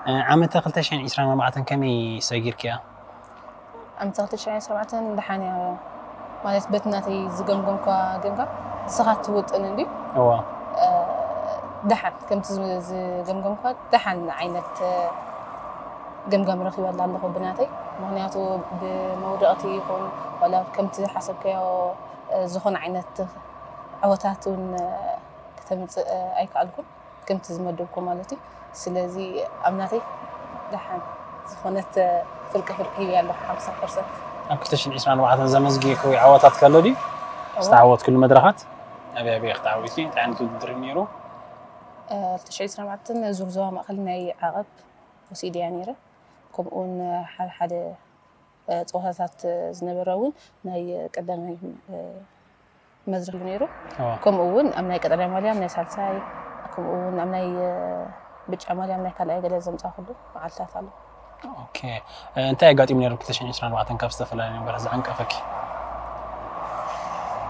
እ፣ ዓመተ ክልተ ሽሕን ዕስራን ኣርባዕተን ከመይ ሰጊርክያ? ዓመተ ክልተ ሽሕን ዕስራን ኣርባዕተን ደሓን እያ። ማለት በቲ ናተይ ዝገምገምኳ ገምጋም ንስኻ ትውጥን እንድዩ። እዋ። እ፣ ደሓን ከምቲ ዝ-፣ ዝገምገምኳ ደሓን ዓይነት፣ እ፣ ገምጋም ረኺበላ ኣለኹ ብናተይ። ምኽንያቱ ብመውደቕቲ ይኹን ዋላ ከምቲ ዝሓሰብካዮ፣ እ፣ ዝኾነ ዓይነት ዓወታት እውን፣ እ፣ ከተምጽእ፣ እ፣ ኣይከኣልኩን። ከምቲ ዝመደብኩ ማለት እዩ። ስለዚ ኣብ ናተይ ደሓን ዝኾነት ፍርቂ ፍርቂ ሂበያ ኣለኹ፣ ሓምሳ ፐርሰንት። ኣብ ክልተ ሽሕን ዕስራን ኣርባዕተን ዘመዝጊብክዎ ዓወታት ከሎ ድዩ? እዎ። ዝተዓወትክሉ መድረኻት? ኣበይ ኣበይ ኢኺ ተዓዊትኪ? እንታይ ዓይነት ውድድር እዩ ነይሩ? እ፣ ክልተ ሽሕን ዕስራን ኣርባዕተን ዙር ዞባ ማእከል ናይ ዓቐብ ወሲደ እያ ነይረ። ከምኡ እውን ሓደ ሓደ እ፣ ጸወታታት ዝነበረ እውን ናይ ቀዳማይ፣ እ፣ መድረኽ ነይሩ። እዎ። ከምኡ እውን ኣብ ናይ ቀጠልያ ማልያ፣ ኣብ ናይ ሳልሳይ፣ ከምኡ እውን ኣብ ናይ፣ እ፣ ብጫ ማልያ፣ ኣብ ናይ ካልኣይ ገለ ዘምጻእኩሉ መዓልታት ኣሎ። ኦኬ። እ፣ እንታይ ኣጋጢሙ ነይሩ ክልተ ሽሕን ዕስራን ኣርባዕተን ካብ ዝተፈላለዩ ነገራት ዘዓንቀፈኪ?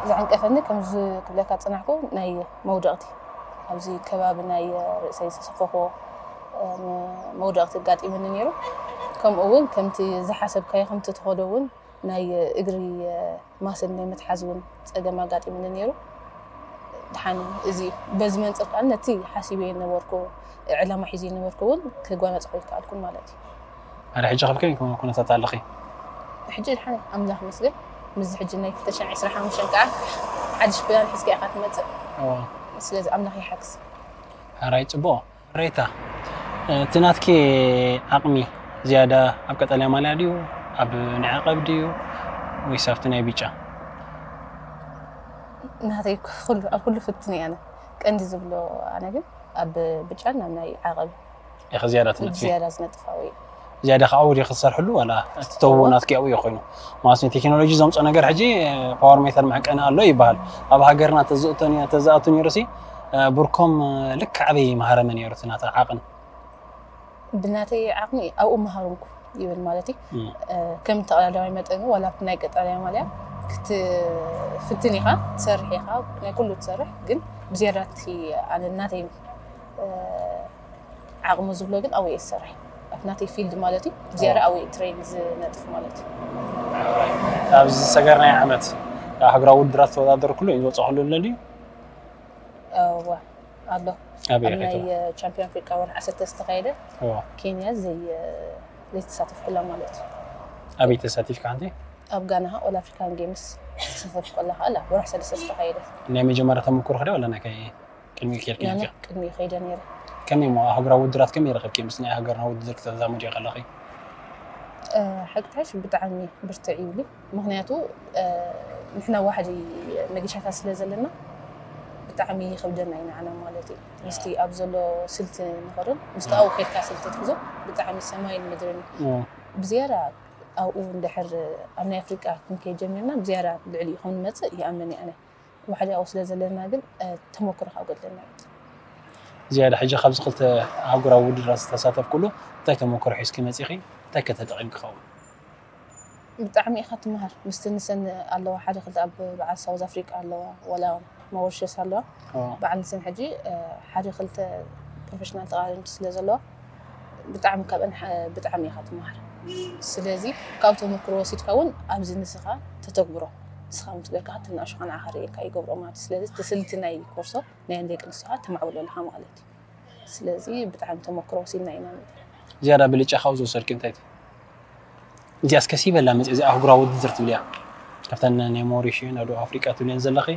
ዘዓንቀፈኒ ከምዚ ክብለካ ዝጸናሕኩ ናይ መውደቕቲ፣ ኣብዚ ከባቢ ናይ ርእሰይ ዝተሰፈኽዎ፣ እ፣ መ-፣ መውደቕቲ ኣጋጢሙኒ ነይሩ። ከምኡ እውን ከምቲ ዝሓሰብካዮ ከምቲ ትኸዶ እውን ናይ እግሪ፣ እ፣ ማስል ናይ ምትሓዝ እውን ጸገም ኣጋጢሙኒ ነይሩ። ደሓን እዚ በዚ መንጽር ከኣ ነቲ ሓሲበዮ ዝነበርኩ ዕላማ ሒዘ ዝነበርኩ እውን ክጓናጽፎ ኣይከኣልኩን ማለት እዩ። ኣረ ሕጂ ከብከ ኩነታት ኣለኺ? ሕጂ ደሓን እየ፣ ኣምላኽ ይመስገን። ምስዚ ሕጂ ናይ ክልተ ሽሕን ዕስራን ሓሙሽተን ከኣ ሓድሽ ፕላን ሒዝካ ኢኻ ትመጽእ። እዎ። ስለዚ ኣምላኽ ይሓግዝ። ኣራይ ጽቡቕ። ሬታ፣ እቲ ናትኪ ዓቕሚ ዝያዳ ኣብ ቀጠልያ ማልያ ድዩ፣ ኣብ ናይ ዓቐብ ድዩ፣ ወይስ ኣብቲ ናይ ብጫ? ናተይ ኩሉ ኣብ ኩሉ ፍትን እየ ኣነ። ቀንዲ ዝብሎ ኣነ ግን ኣብ ብጫን ኣብ ናይ ዓቐብ ኢኸ ዝያዳ ትነጥፊ? ዝያዳ ዝነጥፋዊ። ዝያዳ ከዓውድ ኢኸ ትሰርሕሉ ዋላ እቲ ተውቦ ናትኪ ኣብኡ እዩ ኮይኑ? ማለት ቴክኖሎጂ ዘምፅኦ ነገር ሕጂ ፓወር ሜተር መዕቀኒ ኣሎ ይበሃል። ኣብ ሃገርና ተዝእቶ ተዝኣቱ ነይሩሲ ብርኮም ልክዕ ኣበይ መሃረመ ነይሩ እቲ ናታ ዓቕን? ብናተይ ዓቕሚ ኣብኡ መሃርንኩ ይብል ማለት እዩ። ከም ተቐዳዳማይ መጠን ዋላ ኣብቲ ናይ ቀጠልያ ማልያ ክትፍትን ኢኻ፣ ትሰርሕ ኢኻ፣ ናይ ኩሉ ትሰርሕ፣ ግን ብዝያዳ እቲ ኣነ ናተይ ዓቕሚ ዝብሎ ግን ኣብኡ እየ ዝሰርሕ። ኣብ ናተይ ፊልድ ማለት እዩ፣ ብዝያዳ ኣብኡ እየ ትሬን ዝነጥፍ ማለት እዩ። ኣብዚ ዝሰገርናዮ ዓመት ኣብ ሃገራዊ ውድድራት ዝተወዳደርኩሉ እዩ ዝወፀኹሉ ኣሎ ድዩ? እወ ኣሎ። ኣበይ ኣብ ናይ ረኺብክዎ? ቻምፒዮን ኣፍሪቃ ወርሒ ዓሰርተ ዝተኻየደ እወ። ኬንያ ዘይ ዘይተሳተፍኩላ ማለት እዩ። ኣበይ ተሳቲፍካ ሓንቲ? ኣብ ጋና ኦል ኣፍሪካን ጌምስ ዝተሳተፍኩላ ከኣ ወርሒ ሰለስተ ዝተኻየደ። ናይ መጀመርያ ተመክሮኺ ዶ ወላ ናይ ከይ ቅድሚ ኬድኪ ናነ ነርኪ? ቅድሚ ከይደ ነይረ። ከመይ እሞ ኣብ ሃገራዊ ውድድራት ከመይ ረኸብኪ? ምስ ናይ ሃገርና ውድድር ከተዛመድዮ ከለኺ? እ፣ ሓቂ ትሕሽ ብጣዕሚ ብርትዕ ይብሉ። ምኽንያቱ እ፣ ንሕና ዋሕዲ መገሻታት ስለ ዘለና ብጣዕሚ ይኸብደና እዩ ንዓና ማለት እዩ። ምስቲ ኣብ ዘሎ ስልቲ ንኸዶን ምስቲ ኣብኡ ከድካ ስልቲ ትሕዞ ብጣዕሚ ሰማይን ምድርን እዩ። እዎ። ብዝያዳ ኣብኡ እንድሕር ኣብ ናይ ኣፍሪቃ ክንከይድ ጀሚርና ብዝያዳ ልዕሊ እዩ ክንመፅእ ይኣምን እየ ኣነ። ዋሕዲ ኣብኡ ስለ ዘለና ግን እ፣ ተመክሮ ካብ ገድለና እዩ። ዝያዳ ሕጂ ካብዚ ክልተ ኣህጉራዊ ውድድራት ዝተሳተፍኩሉ እንታይ ተመክሮ ሒዝኪ መፂኺ? እንታይ ከተጠቒምኪ ኸውን? ብጣዕሚ ኢኻ ትመሃር። ምስቲ ንሰን ኣለዋ ሓደ ክልተ ኣብ በዓል ሳውዝ ኣፍሪቃ ኣለዋ ዋላ ማውሪሸስ ኣለዋ። እዎ። በዓል ንሰን ሕጂ እ፣ ሓደ ክልተ ፕሮፌሽናል ተቓደምቲ ስለ ዘለዋ ብጣዕሚ ካብአን ሐ- ብጣዕሚ ኢኻ ትመሃር። ስለዚ ካብ ተመክሮ ወሲድካ እውን ኣብዚ ንስኻ ተተግብሮ ንስኻ ምትገብርካ ትናእሹኻ ንዓኻ ርእየካ ይገብሮ ማለት እዩ። ስለዚ እቲ ስልቲ ናይ ኮርሶ ናይ ደቂ ኣንስትዮ ተማዕብሎ ኣለኻ ማለት እዩ። ስለዚ ብጣዕሚ ተመክሮ ወሲድና ኢና ንብል። ዝያዳ ብልጫ ካብኡ ዝወሰድኪ እንታይ እቲ? እዚኣ እስከ ሲበላ መፅእ እዚኣ ኣህጉራዊ ውድድር ትብልያ ካብተን ናይ ሞሪሽን ኣብ ደቡብ ኣፍሪቃ ትብልየን ዘለኺ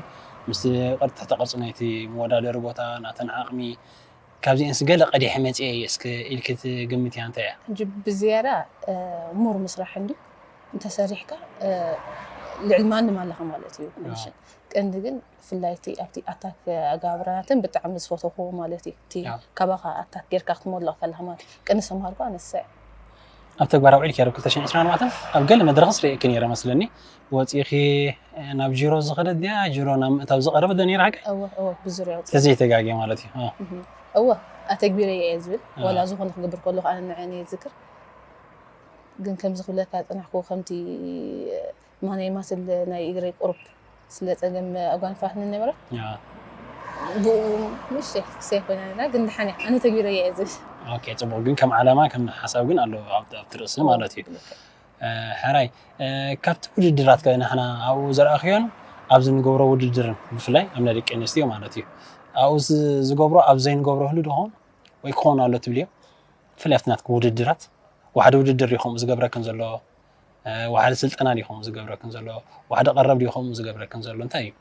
ምስ ቅርፂ ትሕተ ቅርፂ ናይቲ መወዳደሪ ቦታ ናተን ዓቕሚ ካብዚአንስ ገለ ቀዲሐ መፅአ እየ እስከ ኢልኪ ትግምትያ እንታይ እያ? ሕጂ ብዝያዳ እ፣ ሙር ምስራሕ እንዲ እንተሰሪሕካ እ፣ ልዕሊ ማንም ኣለኻ ማለት እዩ ኮንዲሽን ቀንዲ ግን ብፍላይ እቲ ኣብቲ ኣታክ ኣጋብራትን ብጣዕሚ ዝፈተኹ ማለት እዩ እቲ ያ። ካባኻ ኣታክ ጌርካ ክትመልቕ ከለኻ ማለት ቅንስ ተምሃርኩ ኣነሰ ኣብ ተግባር ኣውዒልኪ ዶ ክልተ ሽሕን ዕስራን ኣርባዕተን ኣብ ገለ መድረኽስ ርእየኪ ነይረ መስለኒ ወፂኺ ናብ ጅሮ ዝኸደት ድያ ጅሮ ናብ ምእታው ዝቐረበት ዶ ነይራ ሓቂ እወ እወ ብዙርያ ውፅእ ተዘይተጋግየ ማለት እዩ እ። እወ ኣተግቢረ እየ ዝብል ዋላ ዝኾነ ክገብር ከለኹ ኣነ ንዐኒ ዝክር ግን ከምዚ ክብለካ ዝፅናሕኩ ከምቲ ማናይ ማስል ናይ እግረይ ቁሩብ ስለ ፀገም ኣጓንፋ ንነበረ ያ። ብኡ ምሽ ክሰይ ኮይና ነራ ግን ድሓን እያ ኣነ ተግቢረ እየ ዝብል ኦኬ ፅቡቅ ግን ከም ዓላማ ከም ሓሳብ ግን ኣሎ ኣብቲ ኣብቲ ርእሲ ማለት እዩ። ሕራይ ካብቲ ውድድራት ከ ንሕና ኣብኡ ዝረኣኽዮን ኣብዚ ንገብሮ ውድድርን ብፍላይ ኣብ ናይ ደቂ ኣንስትዮ ማለት እዩ ኣብኡ ዝ- ዝገብሮ ኣብ ዘይንገብሮ ህሉ ድኾን ወይ ክኾኑ ኣሎ ትብልዮ ብፍላይ ኣብቲ ናትኩም ውድድራት ዋሕዲ ውድድር ድዩ ከምኡ ዝገብረክን ዘሎ ዋሕዲ ስልጠና ድዩ ከምኡ ዝገብረክን ዘሎ ዋሕዲ ቀረብ ድዩ ከምኡ ዝገብረክን ዘሎ እንታይ እዩ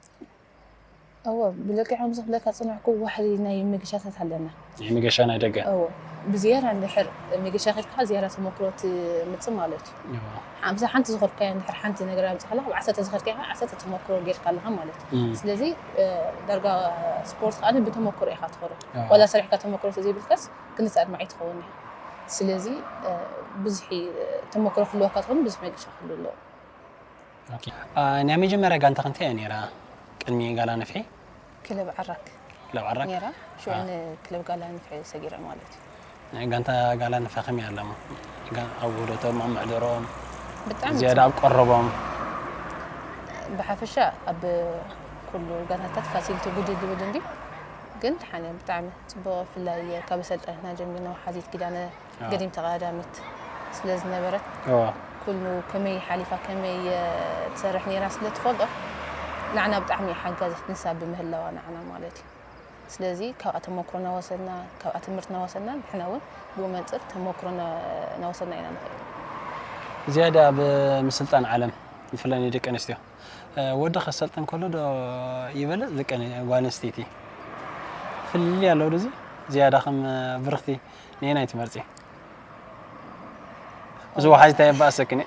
እወ ብለቂዖም ዝኽለካ ፅናሕኩ ዋሕዲ ናይ መገሻታት ኣለና ናይ መገሻ ናይ ደገ እወ ብዝያዳ እንድሕር መገሻ ከድካ ዝያዳ ተመክሮ ትምፅእ ማለት እዩ ኣብዚ ሓንቲ ዝኸድካዮ እንድሕር ሓንቲ ነገር ኣምፅእ ከለካ ብዓሰርተ ዝኸድካዮ ከዓ ዓሰርተ ተመክሮ ጌርካ ኣለካ ማለት እዩ ስለዚ ዳርጋ ስፖርት ከዓ ብተመክሮ ኢካ ትኸዶ ዋላ ሰሪሕካ ተመክሮ ተዘይብልካስ ክልተ ኣድማዒ ትኸውን እያ ስለዚ ብዙሕ ተመክሮ ክህልወካ ትኾን ብዙሕ መገሻ ክህሉ ኣለዎ ናይ መጀመርያ ጋንታ ክንታይ እያ ነይራ ቅድሚ ጋላ ነፍሒ ክለብ ዓራክ ክለብ ዓራክ ነይራ ሽዑ ንክለብ ጋላ ነፍሒ ሰጊረ ማለት እዩ ጋንታ ጋላ ነፍሒ ከመይ ኣለሞ ኣብ ውህደቶም ኣብ ምሕደሮም ብጣዕሚ ዝያዳ ኣብ ቀረቦም ብሓፈሻ ኣብ ኩሉ ጋንታታት ፋሲሊቲ ጉድል ዝብል እንዲ ግን ድሓነ ብጣዕሚ ፅቡቅ ብፍላይ ካብ ኣሰልጣኒትና ጀሚርና ወሓዚት ኪዳነ ገዲም ተቐዳዳሚት ስለ ዝነበረት ኩሉ ከመይ ሓሊፋ ከመይ ትሰርሕ ነይራ ስለ ትፈልጦ ንዓና ብጣዕሚ ሓጋዚት ንሳ ብምህላዋ ንዓና ማለት እዩ ስለዚ ካብኣ ተመክሮ ናወሰድና ካብኣ ትምህርቲ ናወሰድና ንሕና እውን ብኡ መንፅር ተመክሮ ናወሰድና ኢና ንኽእል ዝያዳ ኣብ ምስልጣን ዓለም ብፍላይ ናይ ደቂ ኣንስትዮ ወዲ ከሰልጥን ከሎ ዶ ይበልፅ ደቂ ጓል ኣንስተይቲ ፍልልይ ኣለዎ ዶ እዚ ዝያዳ ከም ብርኽቲ ነየናይ ትመርጺ? እዚ ወሓዚ እንታይ የባእሰክን?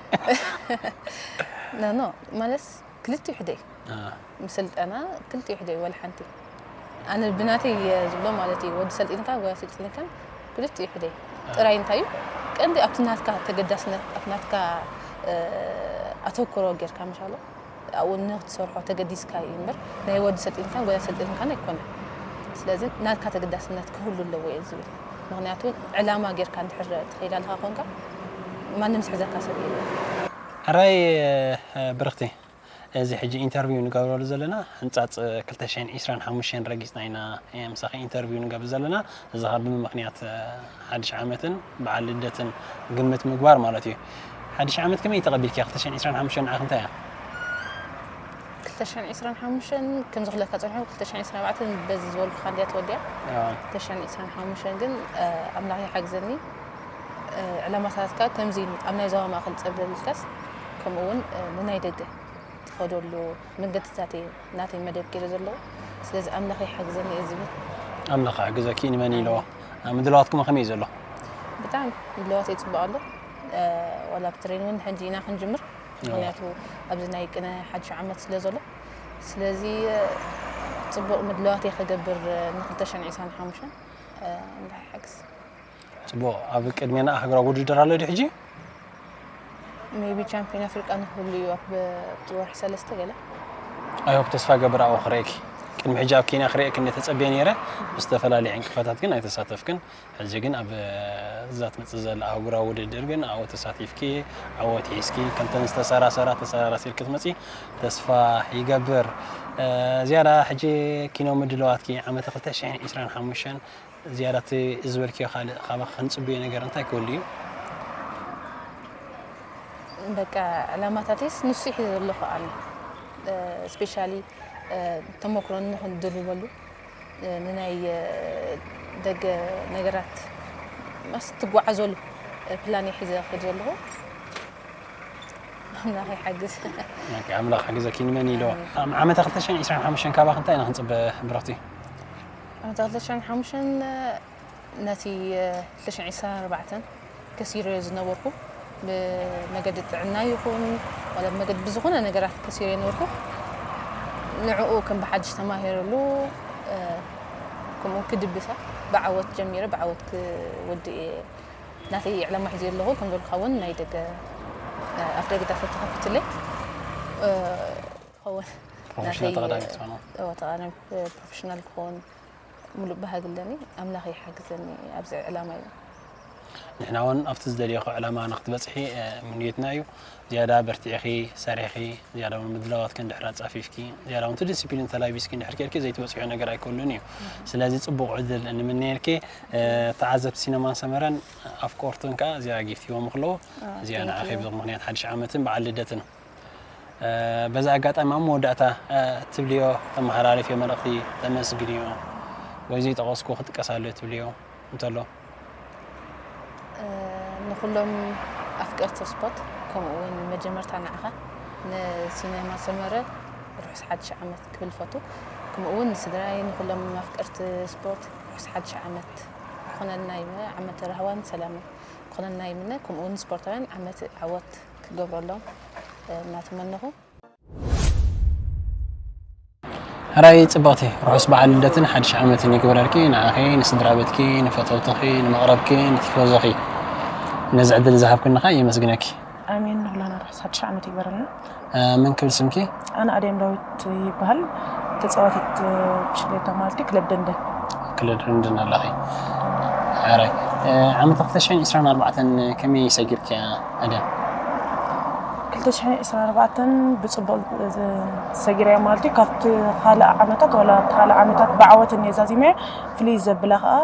ኖ ኖ፣ ማለት ክልቲኡ ሕደይ። ምስልጠና ክልቲኡ ሕደይ፣ ወላ ሓንቲ። ኣነ ብናተይ ዝብሎ ማለት እዩ፣ ወዲ ሰልጢንካ ጓል ሰልጢንካ ክልቲኡ ሕደይ። ጥራይ እንታይ እዩ ቀንዲ ኣብቲ ናትካ ተገዳስነት፣ ኣብ ናትካ ኣተኩሮ ጌርካ፣ ምሻሎ ኣብኡ ንክትሰርሖ ተገዲስካ እዩ እምበር፣ ናይ ወዲ ሰልጢንካን ጓል ሰልጢንካን ኣይኮነን። ስለዚ ናትካ ተገዳስነት ክህሉ ኣለዎ እየ ዝብል። ምክንያቱ ዕላማ ጌርካ እንድሕር ትኸይድ ኣለካ ኮንካ፣ ማንም ዝሕዘካ ሰብ የለን። ሕራይ ብርኽቲ፣ እዚ ሕጂ ኢንተርቪው ንገብረሉ ዘለና ሕንፃፅ ክልተ ሽሕን ዕስራን ሓሙሽተን ረጊፅና ኢና። ምሳኺ ኢንተርቪው ንገብር ዘለና፣ እዚ ካብ ብምክንያት ሓድሽ ዓመትን በዓል ልደትን ግምት ምግባር ማለት እዩ። ሓድሽ ዓመት ከመይ ተቐቢልኪ? ክልተ ሽሕን ዕስራን ሓሙሽተን ንዓኺ እንታይ እያ? ክልተ ሽሕን ዕስራን ሓሙሽተን ከም ዝኽለካ ፀኒሑ፣ ክልተ ሽሕን ዕስራን ኣርባዕተን በዚ ዝበልኩካ እንድያ ተወዲያ። ክልተ ሽሕን ዕስራን ሓሙሽተን ግን ኣምላኽ ይሓግዘኒ። ዕላማታትካ ከምዚ ኣብ ናይ ዞባ ማእኸል ፀብለልካስ፣ ከምኡ እውን ንናይ ደገ ትኸደሉ መንገድታት እየ ናተይ መደብ ገይረ ዘለኹ። ስለዚ ኣምላኽ ይሓግዘኒ እየ ዝብል። ኣምላኽ ይሓግዘኪ ንመን ኢልዎ። ምድላዋትኩም ከመይ ዘሎ? ብጣዕሚ ምድላዋት እየ ፅቡቅ ኣሎ። ዋላ ብትሬን እውን ሕጂ ኢና ክንጅምር፣ ምክንያቱ ኣብዚ ናይ ቅነ ሓድሽ ዓመት ስለ ዘሎ። ስለዚ ፅቡቅ ምድላዋት እየ ክገብር ን ክልተ ሽሕን ዕስራን ሓሙሽተን። ኣምላኽ ይሓግዝ። ፅቡቕ። ኣብ ቅድሜና ኣህጉራዊ ውድድር ኣሎ ድዩ ሕጂ? ሜቢ ቻምፒዮን ኣፍሪቃ ንክህሉ እዩ ኣብ ኣብቲ ወርሒ ሰለስተ ገለ። ኣይሆፕ፣ ተስፋ ገብር ኣብኡ ክርእየኪ። ቅድሚ ሕጂ ኣብ ኬንያ ክርእየኪ እንደ ተጸብየ ነይረ፣ ብዝተፈላለየ ዕንቅፋታት ግን ኣይተሳተፍክን። ሕጂ ግን ኣብ እዛ ትመጽእ ዘላ ኣህጉራዊ ውድድር ግን ኣብኡ ተሳቲፍኪ ዓወት ሒዝኪ ከምተን ዝተሰራሰራ ተሰራሲርኪ ክትመጺ ተስፋ ይገብር። ዝያዳ ሕጂ ኪኖ ምድለዋትኪ ዓመተ ክልተ ሽሕን ዕስራን ሓሙሽተን ዝያዳ እቲ ዝበልክዮ ካልእ ካባኺ ክንጽበዮ ነገር እንታይ ክህሉ እዩ? በቃ ዕላማታተይስ ንሱ እዩ ዘለኹ ኣነ። ስፔሻሊ ተመክሮ ንኽድርበሉ፣ ንናይ ደገ ነገራት ማስ ትጓዓዘሉ ፕላን እየ ሒዘ ክድ ዘለኹ። ኣምላኽ ይሓግዝ። ኣምላኽ ሓግዘኪ ንመን ኢሎ። ዓመተ ክልተ ሽሕን ዕስራን ሓሙሽተን ካባኺ እንታይ ኢና ክንጽበ ብረኽቲ? ዓመተ ክልተ ሽሕን ሓሙሽተን ነቲ ክልተ ሽሕን ዕስራን ኣርባዕተን ከሲረዮ ዝነበርኩ ብመገዲ ጥዕና ይኹን ዋላ ብመገዲ ብዝኾነ ነገራት ከሲረዮ ነበርኩ። ንዕኡ ከም ብሓድሽ ተማሂረሉ ከምኡ ክድብሳ ብዓወት ጀሚረ ብዓወት ክወድእ እየ ናተይ ዕላማ ሒዘ ኣለኹ። ከም ዘልካ እውን ናይ ደገ ኣፍ ደገታት ተኸፊትለይ ክኸውን ፕሮፌሽናል ተቐዳሚ ክትኾኑ ተቐዳሚ ፕሮፌሽናል ክኸውን ሙሉእ ባህጊ ኣለኒ። ኣምላኽ ይሓግዘኒ ኣብዚ ዕላማ እዩ። ንሕና እውን ኣብቲ ዝደልየኹ ዕላማ ንክትበፅሒ ምንየትና እዩ። ዝያዳ በርቲዕኺ ሰሪሕኺ ዝያዳ እውን ምድላዋት ክንድሕር ኣፃፊፍኪ ዝያዳ እውን ዲስፕሊን ተላቢስኪ እንድሕር ኬድኪ ዘይትበፅሖ ነገር ኣይኮሉን እዩ። ስለዚ ፅቡቕ ዕድል ንምነየልኪ። ተዓዘብቲ ሲነማን ሰመረን ኣፍቆርቱን ከዓ እዚኣ ጊፍት ሂቦም ከለዉ እዚኣ ንዓኺ ብዚ ምክንያት ሓድሽ ዓመትን በዓል ልደትን በዚ ኣጋጣሚ ኣብ መወዳእታ ትብልዮ ተመሓላልፍዮ መልእኽቲ ተመስግንዮ ወይ ዘይጠቐስኩ ክጥቀስ ኣሎ ትብልዮ እንተሎ? ንኩሎም ኣፍቀርቲ ስፖርት ከምኡ እውን መጀመርታ ንዓኻ ንሲነማ ሰመረ ርሑስ ሓድሽ ዓመት ክብል ፈቱ። ከምኡ እውን ንስድራይ ንኩሎም ኣፍቀርቲ ስፖርት ርሑስ ሓድሽ ዓመት ክኾነልና ይምነ። ዓመተ ራህዋን ሰላምን ክኾነልና ይምነ። ከምኡ እውን ስፖርታውያን ዓመት ዓወት ክገብረሎም እናተመነኹ። ሕራይ ጽብቕቲ ርሑስ በዓል ልደትን ሓድሽ ዓመትን ይግበረልኪ ንዓኺ ንስድራ ቤትኪ ንፈተውትኺ ንመቕረብኪ ንቲፎዞኺ ነዚ ዕድል ዝሃብክኒ ኸኣ የመስግነኪ። ኣሜን ንኹላና ርሑስ ሓድሽ ዓመት ይግበረልና። መን ክብል ስምኪ? ኣነ ኣድያም ዳዊት ይበሃል። ተፃዋቲት ብሽክሌታ ማለት እዩ ክለብ ደንደን። ክለብ ደንደን ኣለኺ። ሕራይ ዓመት ክልተ ሽሕን ዕስራን ኣርባዕተን ከመይ ሰጊርክያ ኣድያም? ክልተ ሽሕን ዕስራን ኣርባዕተን ብፅቡቕ ሰጊረያ ማለት እዩ። ካብቲ ካልእ ዓመታት ዋላ ኣብቲ ካልእ ዓመታት ብዓወት እኒኦ ዛዚመ ፍልይ ዘብላ ከዓ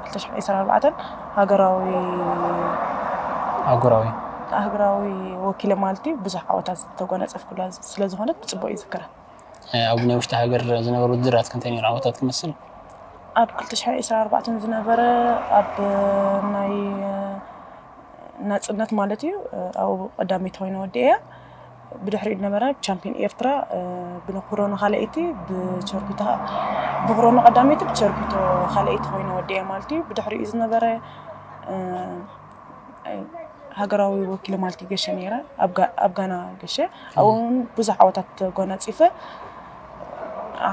ክልተ ሽሕን ዕስራን ኣርባዕተን ሃገራዊ ኣህጉራዊ ኣህጉራዊ ወኪለ ማለት እዩ ብዙሕ ዓወታት ዝተጎናፀፍኩላ ስለ ዝኾነት ብፅቡቕ ይዝክራ። ኣብ ናይ ውሽጢ ሃገር ዝነበሩ ውድድራት ክንታይ ነይሩ ዓወታት ክመስል? ኣብ ክልተ ሽሕን ዕስራን ኣርባዕተን ዝነበረ ኣብ ናይ ናፅነት ማለት እዩ ኣብኡ ቀዳመይቲ ኮይነ ወዲኤያ። ብድሕሪኡ ዝነበረ ቻምፒዮን ኤርትራ ብኮሮና ካልኣይቲ ብቸርኩቶ ብኮሮና ቀዳመይቲ ብቸርኩቶ ካልኣይቲ ኮይነ ወዲኤ ማለት እዩ። ብድሕሪኡ ዝነበረ ሃገራዊ ወኪለ ማለት ገሸ ነይረ። ኣብ ጋና ገሸ ኣብኡ እውን ብዙሕ ዓወታት ተጎናፂፈ።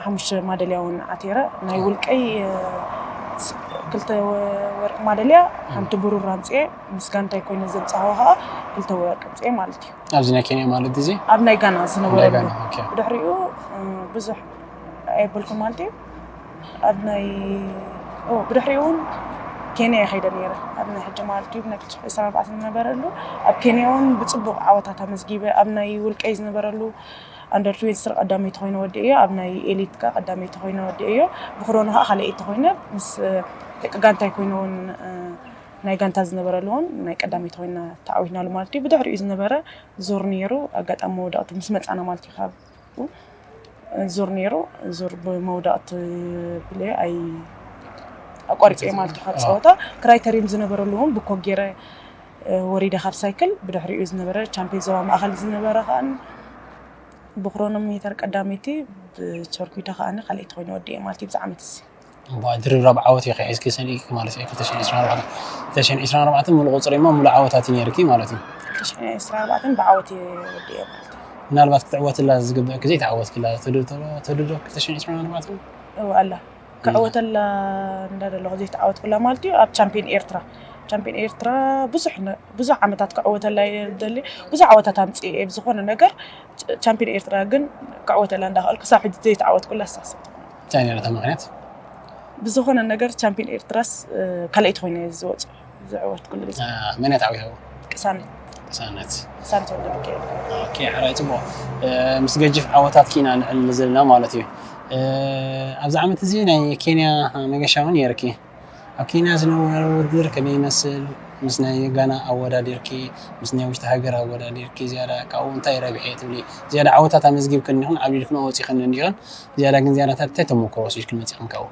ሓሙሽተ ማደልያ እውን ዓቲረ። ናይ ውልቀይ ክልተ ወርቂ ማደልያ፣ ሓንቲ ብሩር ኣምፅኤ፣ ምስ ጋንታይ ኮይነ ዘምፃዋ ከዓ ክልተ ወርቂ ኣምፅኤ ማለት እዩ። ኣብዚ ናይ ኬንያ ማለት እዚ ኣብ ናይ ጋና ዝነበረሉ። ብድሕሪኡ ብዙሕ ኣየበልኩን ማለት እዩ። ኣብ ናይ ብድሕሪኡ እውን ኬንያ ከይደ ነይረ። ኣብ ናይ ሕጂ ማለት እዩ ናይ ክልተ ሽሕ ዕስራን ኣርባዕተን ዝነበረሉ ኣብ ኬንያ እውን ብፅቡቅ ዓወታት ኣመዝጊበ። ኣብ ናይ ውልቀይ ዝነበረሉ ኣንደር ትዌንቲ ስሪ ቀዳመይቲ ኮይነ ወዲኤዮ። ኣብ ናይ ኤሊት ከ ቀዳመይቲ ኮይነ ወዲኤዮ። ብኮሮና ከዓ ካልኣይቲ ኮይነ ምስ ደቂ ጋንታይ ኮይነ እውን ናይ ጋንታ ዝነበረሉ እውን ናይ ቀዳመይቲ ኮይና ተዓዊትናሉ ማለት እዩ። ብድሕሪኡ ዝነበረ ዙር ነይሩ። ኣጋጣሚ መውዳእቱ ምስ መፃና ማለት እዩ ካብ ዙር ነይሩ። ዙር ብመውዳእቲ ብለ ኣይ ኣቋሪፀ ማለት እዩ ካብ ፀወታ። ክራይተሪም ዝነበረሉ እውን ብኮ ገይረ ወሪደ ካብ ሳይክል። ብድሕሪኡ ዝነበረ ቻምፒዮን ዞባ ማእኸል ዝነበረ ከዓ ብክሮኖሜተር ቀዳመይቲ፣ ብቸርኩቶ ከዓ ካልኣይቲ ኮይነ ወዲኤ ማለት እዩ ብዚ ዓመት እዚ። እባ ድርብራብ ዓወት ኢኺ ሒዝኪ ሰኒእኪ ማለት እዩ። ክልተ ሽሕን ዕስራን ኣርባዕተን፣ ክልተ ሽሕን ዕስራን ኣርባዕተን ሙሉእ ቁፅሪ እሞ ሙሉእ ዓወታት እዩ ነይርኪ ማለት እዩ። ክልተ ሽሕን ዕስራን ኣርባዕተን ብዓወት እየ ወዲኤ ማለት እዩ። ምናልባት ክትዕወትላ ዝግብእኪ ዘይተዓወትክላ ተድዶ ክልተ ሽሕን ዕስራን ኣርባዕተን? እወ ኣላ። ክዕወተላ እንዳደለኹ ዘይተዓወትኩላ ማለት እዩ ኣብ ቻምፒዮን ኤርትራ። ቻምፒዮን ኤርትራ ብዙሕ ነ- ብዙሕ ዓመታት ክዕወተላ እየ ደሊ። ብዙሕ ዓወታት ኣምፅእ እየ ብዝኾነ ነገር። ቻምፒዮን ኤርትራ ግን ክዕወተላ እንዳኽኣልኩ ክሳብ ሕጂ ዘይተዓወትኩላ ኣስተሳሰብ። እንታይ ነይሩ እታ ምኽንያት? ብዝኾነ ነገር ቻምፒዮን ኤርትራስ ካልኣይቲ ኮይነ ዝወፅ ዝዕወትኩሉ ግዜ። መን እያ ተዓዊታ? ቅሳነት። ቅሳነት። ቅሳነት ወልደ ሚካኤል። ኦኬ፣ ሕራይ ጽቡቕ። ምስ ገጅፍ ዓወታት ኪና ንዕልል ዘለና ማለት እዩ። ኣብዚ ዓመት እዚ ናይ ኬንያ መገሻ እውን ነይርኪ። ኣብ ኬንያ ዝነበረ ውድድር ከመይ ይመስል? ምስ ናይ ጋና ኣወዳዲርኪ፣ ምስ ናይ ውሽጢ ሃገር ኣወዳዲርኪ ዝያዳ ካብኡ እንታይ ረብሐ ትብሊ? ዝያዳ ዓወታት ኣመዝጊብክን እንዲኹን ዓብሊልክን ወፂኽን እንዲኹን ዝያዳ ግን ዝያዳታት እንታይ ተመክሮ ወሲድክን መፂኽን ካብኡ?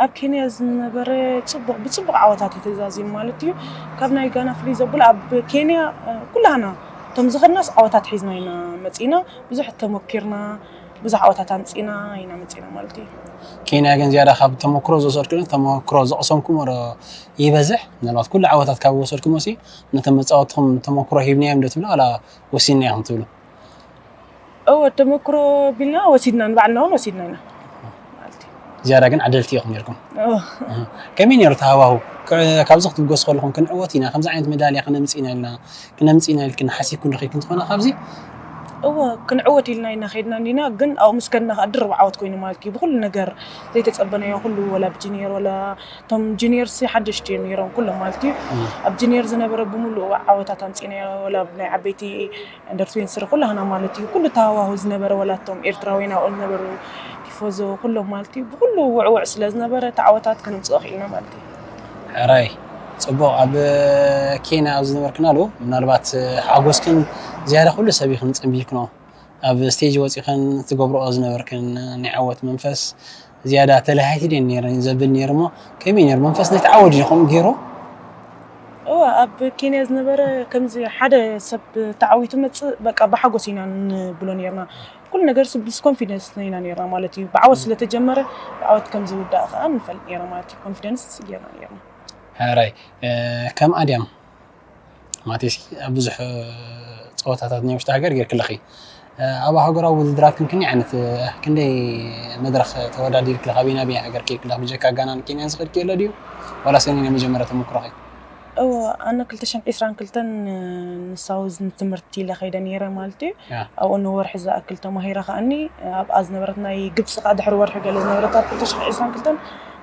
ኣብ ኬንያ ዝነበረ ጽቡቕ ብጽቡቕ ዓወታት እዩ ተዛዚሙ ማለት እዩ። ካብ ናይ ጋና ፍልይ ዘብሎ ኣብ ኬንያ ኩላህና እቶም ዝኸድናስ ዓወታት ሒዝና ኢና መጺና። ብዙሕ ተመኪርና ብዙሕ ዓወታት ኣምጺና ኢና መጺና ማለት እዩ። ኬንያ ግን ዝያዳ ካብ ተመክሮ ዝወሰድክን ተመክሮ ዘቕሰምኩም ወረ ይበዝሕ? ምናልባት ኩሉ ዓወታት ካብ ወሰድኩም ሲ ነቶም መጻወትኩም ተመክሮ ሂብናዮም ዶ ትብሉ ዋላ ወሲድና ኢኹም ትብሉ? እወ ተመክሮ ቢልና ወሲድና ንባዕልና እውን ወሲድና ኢና ማለት እዩ። ዝያዳ ግን ዓደልቲ ኢኹም ነርኩም። ከመይ ነይሩ ተሃዋሁ? ካብዚ ክትብገሱ ከለኹም ክንዕወት ኢና ከምዚ ዓይነት መዳልያ ክነምፅ ኢና ኢልና ክነምፅ ኢና ኢልክን ሓሲብክን ዶ ከይክን ዝኾነ ካብዚ? እወ ክንዕወት ኢልና ኢና ከይድና እንዲና ግን ኣብኡ ምስ ከድና ከዓ ድርብ ዓወት ኮይኑ ማለት እዩ ብኩሉ ነገር ዘይተፀበናዮ ኩሉ ወላ ብጅኒየር ወላ እቶም ጅኒየርሲ ሓደሽቲ እዮም ነይሮም ኩሎም ማለት እዩ። ኣብ ጅኒየር ዝነበረ ብምሉእ ዓወታት ኣምፂናዮ ወላ ናይ ዓበይቲ እንደር ትዌንቲ ስሪ ኩላህና ማለት እዩ ኩሉ ተሃዋሁ ዝነበረ ወላቶም ኤርትራውያን ኣብኦም ዝነበሩ ቲፎዞ ኩሎም ማለት እዩ ብኩሉ ውዕውዕ ስለ ዝነበረ ተዓወታት ከነምፅኦ ክኢልና ማለት እዩ። ሕራይ ፅቡቕ ኣብ ኬንያ ኣብ ዝነበርክናሉ ምናልባት ሓጎስክን ዝያዳ ኩሉ ሰብ ይኽን ፅንቢልክኖ ኣብ ስቴጅ ወፂኽን ትገብርኦ ዝነበርክን ናይ ዓወት መንፈስ ዝያዳ ተለሃይቲ ድየን ነይረን ዘብል ነይሩ እሞ ከመይ ነይሩ መንፈስ ናይቲ ዓወት ድዩ ከምኡ ገይሩ? እወ ኣብ ኬንያ ዝነበረ ከምዚ ሓደ ሰብ ተዓዊቱ መፅእ በቃ ብሓጎስ ኢና ንብሎ ነርና ኩሉ ነገር ምስ ኮንፊደንስ ኢና ነርና ማለት እዩ ብዓወት ስለተጀመረ ብዓወት ከም ዝውዳእ ከዓ ንፈልጥ ነርና ማለት እዩ ኮንፊደንስ ገርና ነርና ሕራይ ከም ኣድያም ማቴስ ኣብ ብዙሕ ፀወታታት ናይ ውሽጢ ሃገር ጌርክለኺ ኣብ ሃገራዊ ውድድራት ክንክኒ ዓይነት ክንደይ መድረኽ ተወዳዲርክለኺ ኣበይ ናበይ ሃገር ከይድክለኺ ብጀካ ጋናን ኬንያን ዝኸድኪ ኣሎ ድዩ ዋላ ሰኒ ናይ መጀመርያ ተመክሮኺ? እወ ኣነ ክልተ ሽሕን ዕስራን ክልተን ንሳውዝ ንትምህርቲ ኢለ ከይደ ነይረ ማለት እዩ ኣብኡ ንወርሒ ዝኣክል ተማሂረ ከኣኒ ኣብኣ ዝነበረት ናይ ግብፂ ከዓ ድሕሪ ወርሒ ገለ ዝነበረት ኣብ ክልተ ሽሕን ዕስራን ክልተን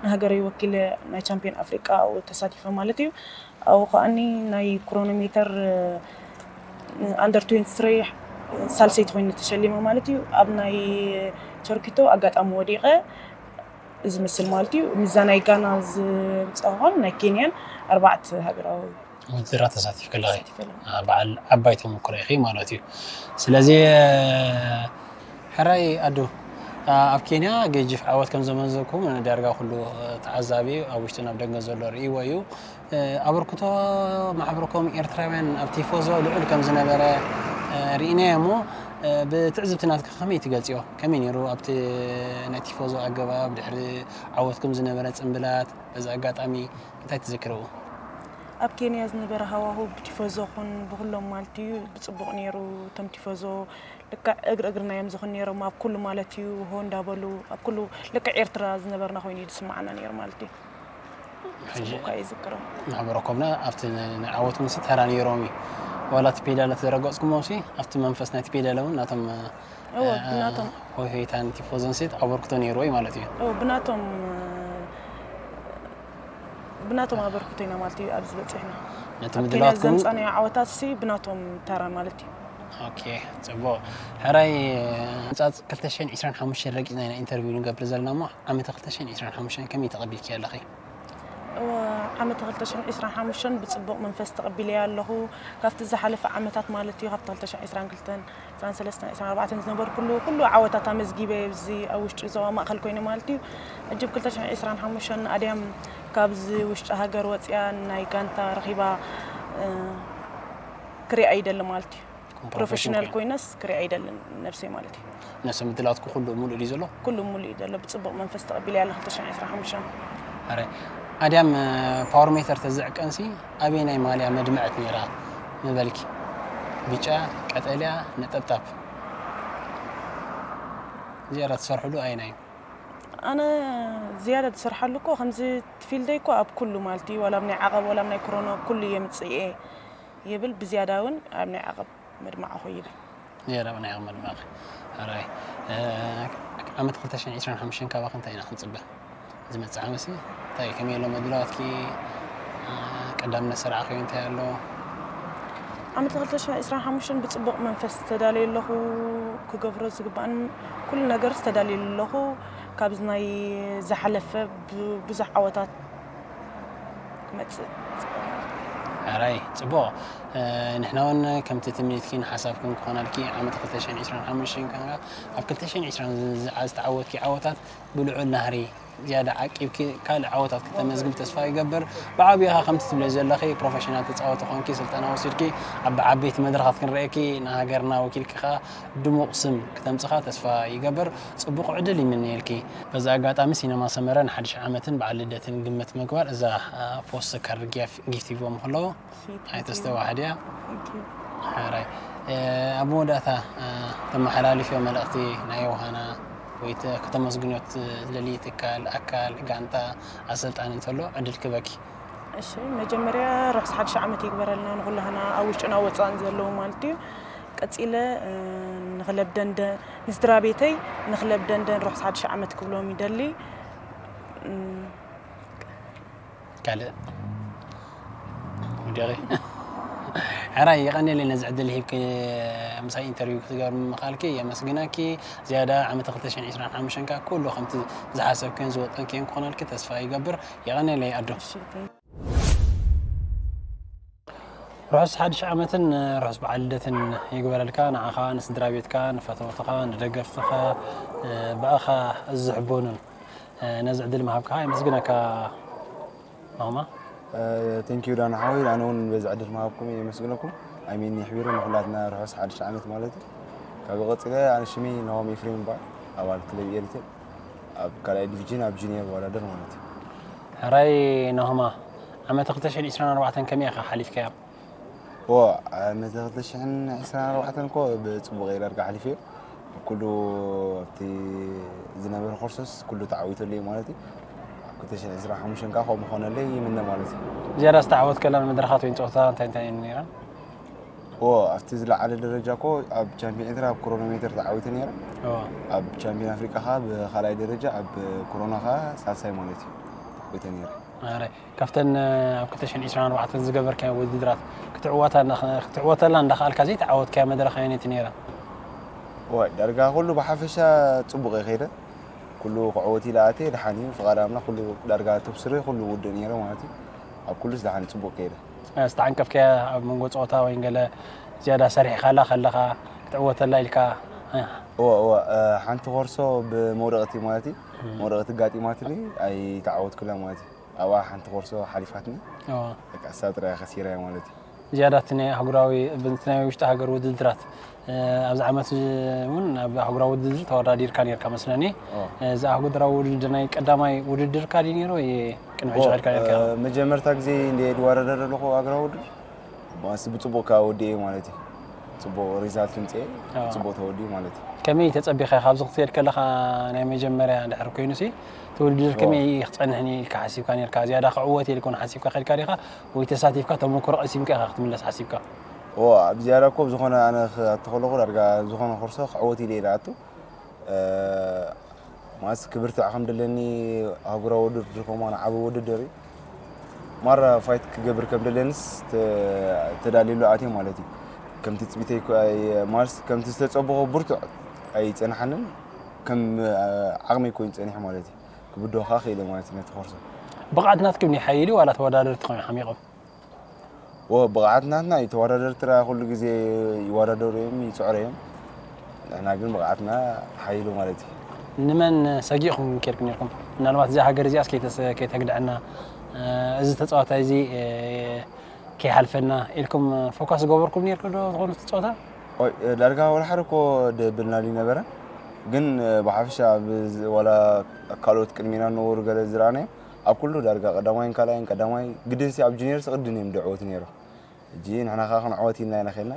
ንሃገረይ ወኪለ ናይ ቻምፒዮን ኣፍሪቃ ኣብኡ ተሳቲፈ ማለት እዩ ኣብኡ ከኣኒ ናይ ክሮኖሜተር ኣንደር ትዌንቲ ስሪ ሳልሰይቲ ኮይነ ተሸሊመ ማለት እዩ ኣብ ናይ ቸርኪቶ ኣጋጣሚ ወዲቐ እዚ ምስል ማለት እዩ ምዛ ናይ ጋና ዝምፀ ኾን ናይ ኬንያን ኣርባዕተ ሃገራዊ ውድድራት ተሳቲፍ ከለኺ በዓል ዓባይ ተመክሮ ኢኺ ማለት እዩ ስለዚ ሕራይ ኣዱ ኣብ ኬንያ ገጅፍ ዓወት ከም ዘመዘኩም ዳርጋ ኩሉ ተዓዛቢ ኣብ ውሽጥን ኣብ ደገ ዘሎ ርእይዎ እዩ ኣበርክቶ ማሕበረኮም ኤርትራውያን ኣብ ቲፎዞ ልዑል ከም ዝነበረ ርኢናዮ እሞ ብትዕዝብቲ ናትካ ከመይ ትገልጽዮ? ከመይ ነይሩ ኣብቲ ናይ ቲፎዞ ኣገባብ? ድሕሪ ዓወትኩም ዝነበረ ጽምብላት በዚ ኣጋጣሚ እንታይ ትዝክርዎ? ኣብ ኬንያ ዝነበረ ሃዋሁ ብቲፎዞ ኹን ብኹሎም ማለት እዩ ብጽቡቕ ነይሩ። እቶም ቲፎዞ ልክዕ እግሪ እግርና እዮም ዝኾኑ ነይሮም ኣብ ኩሉ ማለት እዩ፣ ሆ እንዳበሉ ኣብ ኩሉ ልክዕ ኤርትራ ዝነበርና ኮይኑ እዩ ዝስምዓና ነይሩ ማለት እዩ። ጽቡቕ እየ ዝዝክሮ። ማሕበረ ኮምና ኣብቲ ናይ ዓወት እውን ተራ ነይሮም እዩ። ዋላ እቲ ፔዳላት ዘረገጽኩሞ ሲ ኣብቲ መንፈስ ናይቲ ፔዳል እውን ናቶም እወ ብናቶም ሆይ ሆይታን ቲፎዞን ሲ ኣበርክቶ ነይርዎ እዩ ማለት እዩ። እወ ብናቶም ብናቶም ኣበርክቶ ኢና ማለት እዩ ኣብዚ በጺሕና። ነቲ ኣብ ኬንያ ምድላዋትኩም ዘምጻናዮ ዓወታት ሲ ብናቶም ተራ ማለት እዩ። ኦኬ ጽቡቕ። ሕራይ ምጻጽ ክልተ ሽሕን ዕስራን ሓሙሽተን ረቂቕና ኢና ኢንተርቪው ንገብር ዘለና እሞ ዓመተ ክልተ ሽሕን ዕስራን ሓሙሽተን ከመይ ተቐቢልኪ ኣለኺ? እወ ዓመተ ክልተ ሽሕን ዕስራን ሓሙሽተን ብጽቡቕ መንፈስ ተቐቢለያ ኣለኹ። ካብቲ ዝሓለፈ ዓመታት ማለት እዩ ካብቲ ክልተ ሽሕን ዕስራን ክልተን ዕስራን ሰለስተን ዕስራን ኣርባዕተን ዝነበርኩሉ ኩሉ ዓወታት ኣመዝጊበ ኣብዚ ኣብ ውሽጢ ዞባ ማእከል ኮይነ ማለት እዩ። ሕጂ ብ ክልተ ሽሕን ዕስራን ሓሙሽተን ኣድያም ካብዚ ውሽጢ ሃገር ወፅያ ናይ ጋንታ ረኺባ ክሪኣ ይደሊ ማለት እዩ። ፕሮፌሽናል ኮይነስ ክሪኣ ይደልን ነብሰይ ማለት እዩ። ነብሰ ምድላትኩ ኩሉ ሙሉእ ድዩ ዘሎ? ኩሉ ሙሉእ እዩ ዘሎ። ብፅቡቅ መንፈስ ተቐቢለያ ኣለኹ ክልተ ሽሕን ዕስራን ሓሙሽተን። ኣረ ኣድያም ፓወር ሜተር ተዝዕቀንሲ ኣበየናይ ማልያ መድመዐት ነይራ ምበልኪ? ብጫ፣ ቀጠልያ፣ ነጠብጣብ። ዝያዳ ትሰርሕሉ ኣየናይ እዩ? ኣነ ዝያዳ ዝሰርሓሉ እኮ ከምዚ ፊልደይ እኮ ኣብ ኩሉ ማለት እዩ ዋላ ኣብ ናይ ዓቐብ ዋላ ኣብ ናይ ክሮኖ ኩሉ የምፅእ እየ ይብል ብዝያዳ እውን ኣብ ናይ ዓቐብ መድማዕኹ ይብል። ዝያዳ እውን ናይ ዓቐብ መድማዕኺ። ሕራይ ዓመት ክልተ ሽሕን ዕስራን ሓሙሽተን ካባኺ እንታይ ኢና ክንፅበ? ዝመፅእ ዓመት ሲ እንታይ ከመይ ኣሎ ምድላዋትኪ? ቀዳምነት ስራዕኺ እንታይ ኣሎ? ዓመት ክልተ ሽሕን ዕስራን ሓሙሽተን ብፅቡቕ መንፈስ ተዳልየ ኣለኹ። ክገብሮ ዝግባእን ኩሉ ነገር ተዳልየ ኣለኹ። ካብዚ ናይ ዝሓለፈ ብዙሕ ዓወታት ክመፅእ። ሕራይ ፅቡቕ። ንሕና እውን ከምቲ ትምኒትኪን ሓሳብክን ክኾነልኪ ዓመት ክልተ ሽሕን ዕስራን ሓሙሽተን ከኣ ኣብ ክልተ ሽሕን ዕስራን ዝተዓወትኪ ዓወታት ብልዑል ናህሪ ዝያዳ ዓቂብኪ ካልእ ዓወታት ክተመዝግቢ ተስፋ ይገብር። ብዓብይኻ ከምቲ ትብለዮ ዘለኺ ፕሮፌሽናል ተፃወቲ ኮንኪ ስልጠና ወሲድኪ ኣብ ዓበይቲ መድረኻት ክንርእየኪ ንሃገርና ወኪልኪ ኸኣ ድሙቕ ስም ክተምፅኻ ተስፋ ይገብር። ፅቡቕ ዕድል ይምነየልኪ። በዚ ኣጋጣሚ ሲነማ ሰመረ ንሓድሽ ዓመትን በዓል ልደትን ግምት ምግባር እዛ ፖስት ካርድ ጊፍት ሂቦም ከለዉ ኣይተስተዋሕድያ። ሕራይ ኣብ መወዳእታ ተመሓላልፍዮ መልእኽቲ ናይ ዮሃና ወይ ከተመስግንዮ ትደልዪ ትካል፣ ኣካል፣ ጋንታ፣ ኣሰልጣኒ እንተሎ ዕድል ክበኪ። እሺ መጀመርያ ርሑስ ሓድሽ ዓመት ይግበረልና ንኩላህና ኣብ ውሽጥን ኣብ ወፃእን ዘለዉ ማለት እዩ። ቀፂለ ንክለብ ደንደ ንስድራ ቤተይ ንክለብ ደንደን ርሑስ ሓድሽ ዓመት ክብሎም ይደሊ። ካልእ ወዲኺ? ሕራይ የቐንየለይ ነዚ ዕድል ሂብኪ ምሳይ ኢንተርቪው ክትገብሪ ምምኻልኪ የመስግነኪ። ዝያዳ ዓመት ክልተ ሽሕን ዕስራን ሓሙሽተን ከኣ ኩሉ ከምቲ ዝሓሰብክዮን ዝወጠንክዮን ክኾነልኪ ተስፋ ይገብር። የቐንየለይ ኣዶ። ርሑስ ሓድሽ ዓመትን ርሑስ በዓል ልደትን ይግበረልካ ንዓኻ ንስድራ ቤትካ ንፈተውትኻ ንደገፍትኻ ብኣኻ ዝሕበኑን ነዚ ዕድል ምሃብካ የመስግነካ ማማ። ቴንኪዩ ዳና ሓወይ ኣነ እውን በዚ ዕድል ምሃብኩም የመስግነኩም። ኣይሜን የሕቢሩ ንኩላትና ርሑስ ሓድሽ ዓመት ማለት እዩ። ካብ ቀፂለ ኣነ ሽመይ ናሆም ኤፍሬም ይበሃል ኣባል ክለብ ኤሪቴል ኣብ ካልኣይ ዲቪዥን ኣብ ጁኒየር ይወዳደር ማለት እዩ። ሕራይ ናሆማ ዓመተ ክልተ ሽሕን ዕስራን ኣርባዕተን ከመይ ኢኻ ሓሊፍካያ? ዎ ዓመተ ክልተ ሽሕን ዕስራን ኣርባዕተን እኮ ብፅቡቕ እየ ዳርጋ ሓሊፈዮ። ኩሉ ኣብቲ ዝነበረ ኮርሶስ ኩሉ ተዓዊተሉ እየ ማለት እዩ። ኣብ ክልተ ሽሕን ዕስራን ሓሙሽተን ከዓ ከምኡ ክኾነለይ ይምነ ማለት እዩ። ዝያዳ ዝተዓወትከላ መድረኻት ወይ ፀወታ እንታይ እንታይ እየን ነይረን? ዎ ኣብቲ ዝለዓለ ደረጃ እኮ ኣብ ቻምፒዮን ኤርትራ ኣብ ክሮኖሜተር ተዓዊተ ነይረ። ኣብ ቻምፒዮን ኣፍሪቃ ከዓ ብካልኣይ ደረጃ ኣብ ክሮኖ ከዓ ሳልሳይ ማለት እዩ ተዓዊተ ነይረ። ኣረ ካብተን ኣብ ክልተ ሽሕን ዕስራን ኣርባዕተን ዝገበርካዮ ውድድራት ክትዕወታ ክትዕወተላ እንዳኸኣልካ ዘይተዓወትካያ መድረኽ ኣየነይቲ ነይራ? እዋይ ዳርጋ ኩሉ ብሓፈሻ ጽቡቕ እየ ከይደ። ኩሉ ክዕወት ኢለ ኣትየ ደሓን እዩ ፍቓድ ኣምላኽ ኩሉ ዳርጋ ቶፕ ስሪ ኩሉ ውድእ ነይረ ማለት እዩ። ኣብ ኩሉስ ደሓን እዩ ጽቡቕ ከይደ። ዝተዓንቀፍካያ ኣብ መንጎ ጸወታ ወይ ገለ ዝያዳ ሰሪሕካላ ከለኻ ክትዕወተላ ኢልካ? እወ እወ ሓንቲ ኮርሶ ብመውደቕቲ ማለት እዩ መውደቕቲ ኣጋጢማትኒ ኣይተዓወትኩላ ማለት እዩ። ኣብኣ ሓንቲ ኮርሶ ሓሊፋትኒ በቃ እሳ ጥራይ ከሲረያ ማለት እዩ። ዝያዳ እቲ ናይ ኣህጉራዊ፣ እቲ ናይ ውሽጢ ሃገር ውድድራት፣ እ፣ ኣብዚ ዓመት እውን ኣብ ኣህጉራዊ ውድድር ተወዳዲርካ ነርካ መስለኒ። ኦ። እዚ ኣህጉራዊ ውድድር ናይ ቀዳማይ ውድድርካ ድዩ ነይሩ ወይ ቅድሚ ሕጂ ከድካ ነርካ? መጀመርታ ግዜ እንደ ድዋረደር ኣለኹ ኣግራዊ ውድድር ማስ ብፅቡቅ ካብ ወዲኤ ማለት እዩ። ፅቡቅ ሪዛልት ምፅኤ ኣዎ። ፅቡቅ ተወዲኡ ማለት እዩ። ከመይ ተጸቢኻ ካብዚ ክትከድ ከለኻ ናይ መጀመርያ ድሕሪ ኮይኑ ሲ እቲ ውድድር ከመይ ክጸንሕኒ ኢልካ ሓሲብካ ነርካ? ዝያዳ ክዕወት ኢልካ ሓሲብካ ከድካ ዲኻ ወይ ተሳቲፍካ ተመክሮ ቀሲምካ ኢኻ ክትምለስ ሓሲብካ? ኦ ኣብ ዝያዳ እኮ ዝኾነ ኣነ ክኣቱ ከለኹ ዳርጋ ዝኾነ ኮርሶ ክዕወት ኢለ ኢለ ኣቱ ማስ ክብርትዕ ከም ደለኒ ኣህጉራዊ ውድድር ከማን ዓቢ ውድድር እዩ። ማራ ፋይት ክገብር ከም ደለንስ ተ- ተዳልየሉ ኣትየ ማለት እዩ። ከምቲ ፅቢተይ ኮ- ኣይ- ማስ ከምቲ ዝተፀበኹ ብርቱዕ ኣይፀናሓንን ከም ዓቕመይ ኮይኑ ፀኒሑ ማለት እዩ። ክብድሆ ከዓ ክኢለ ማለት እዩ ነቲ ኮርሶ። ብቕዓት ናትኩም ድዩ ሓይሊ ዋላ ተወዳደርቲ ኮይኖም ሓሚቖም? ወ ብቕዓት ናትና እዩ። ተወዳደርትና ኩሉ ግዜ ይወዳደሩ እዮም፣ ይፅዕሩ እዮም። ንሕና ግን ብቕዓትና ሓይሉ ማለት እዩ። ንመን ሰጊእኩም ከድኩም ነርኩም? ምናልባት እዚኣ ሃገር እዚኣስ ከይተስ- ከይተግድዐና፣ እ፣ እዚ ተፃዋታይ እዚ፣ እ፣ ከይሓልፈና ኢልኩም ፎካስ ገበርኩም ነርኩም ዶ ዝኾኑ ተፃወታ? ኦይ፣ ዳርጋ ወላ ሓደ እኮ ደብልና ድዩ ነበረ። ግን ብሓፈሻ ኣብ ዝ- ዋላ ካልኦት ቅድሚና ዝነበሩ ገለ ዝረኣናዮም ኣብ ኩሉ ዳርጋ ቀዳማይን ካልኣይን ቀዳማይ ግድንሲ ኣብ ጁኒየርስ ቅድን እዮም ድዕወት ነይሩ። ሕጂ ንሕና ከዓ ክንዕወት ኢልና ኢና ኸይድና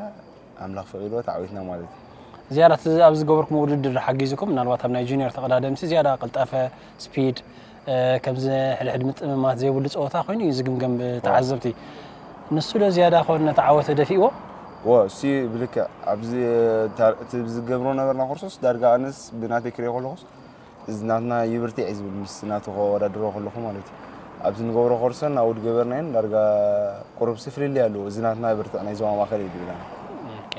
ኣምላኽ ፈቒድዎ ተዓዊትና ማለት እዩ። ዝያዳ እቲ ኣብዚ ዝገበርኩም ውድድር ሓጊዝኩም ምናልባት ኣብ ናይ ጁኒየር ተቐዳደምቲ ዝያዳ ቅልጣፈ ስፒድ፣ እ፣ ከምዚ ሕድሕድ ምጥምማት ዘይብሉ ፀወታ ኮይኑ እዩ ዝግምገም ብተዓዘብቲ። ንሱ ዶ ዝያዳ ኮን ነቲ ዓወት ደፊእዎ? ወ እሱ ብልክዕ ኣብዚ ታ- እቲ ዝገብሮ ነበርና ኮርሶስ ዳርጋ ኣነስ ብናተይ ክሪኦ ከለኹስ እዚ ናትና ይብርትዕ እዩ ዝብል ምስ ናቱ ከወዳድሮ ከለኹ ማለት እዩ። ኣብዚ ንገብሮ ኮርሶን ኣብኡ ዝገበርናዮን ዳርጋ ቁሩብ ፍልልይ ኣለዎ። እዚ ናትና ይብርትዕ ናይ ዞባ ማእከል እዩ ዝብለና። ኦኬ።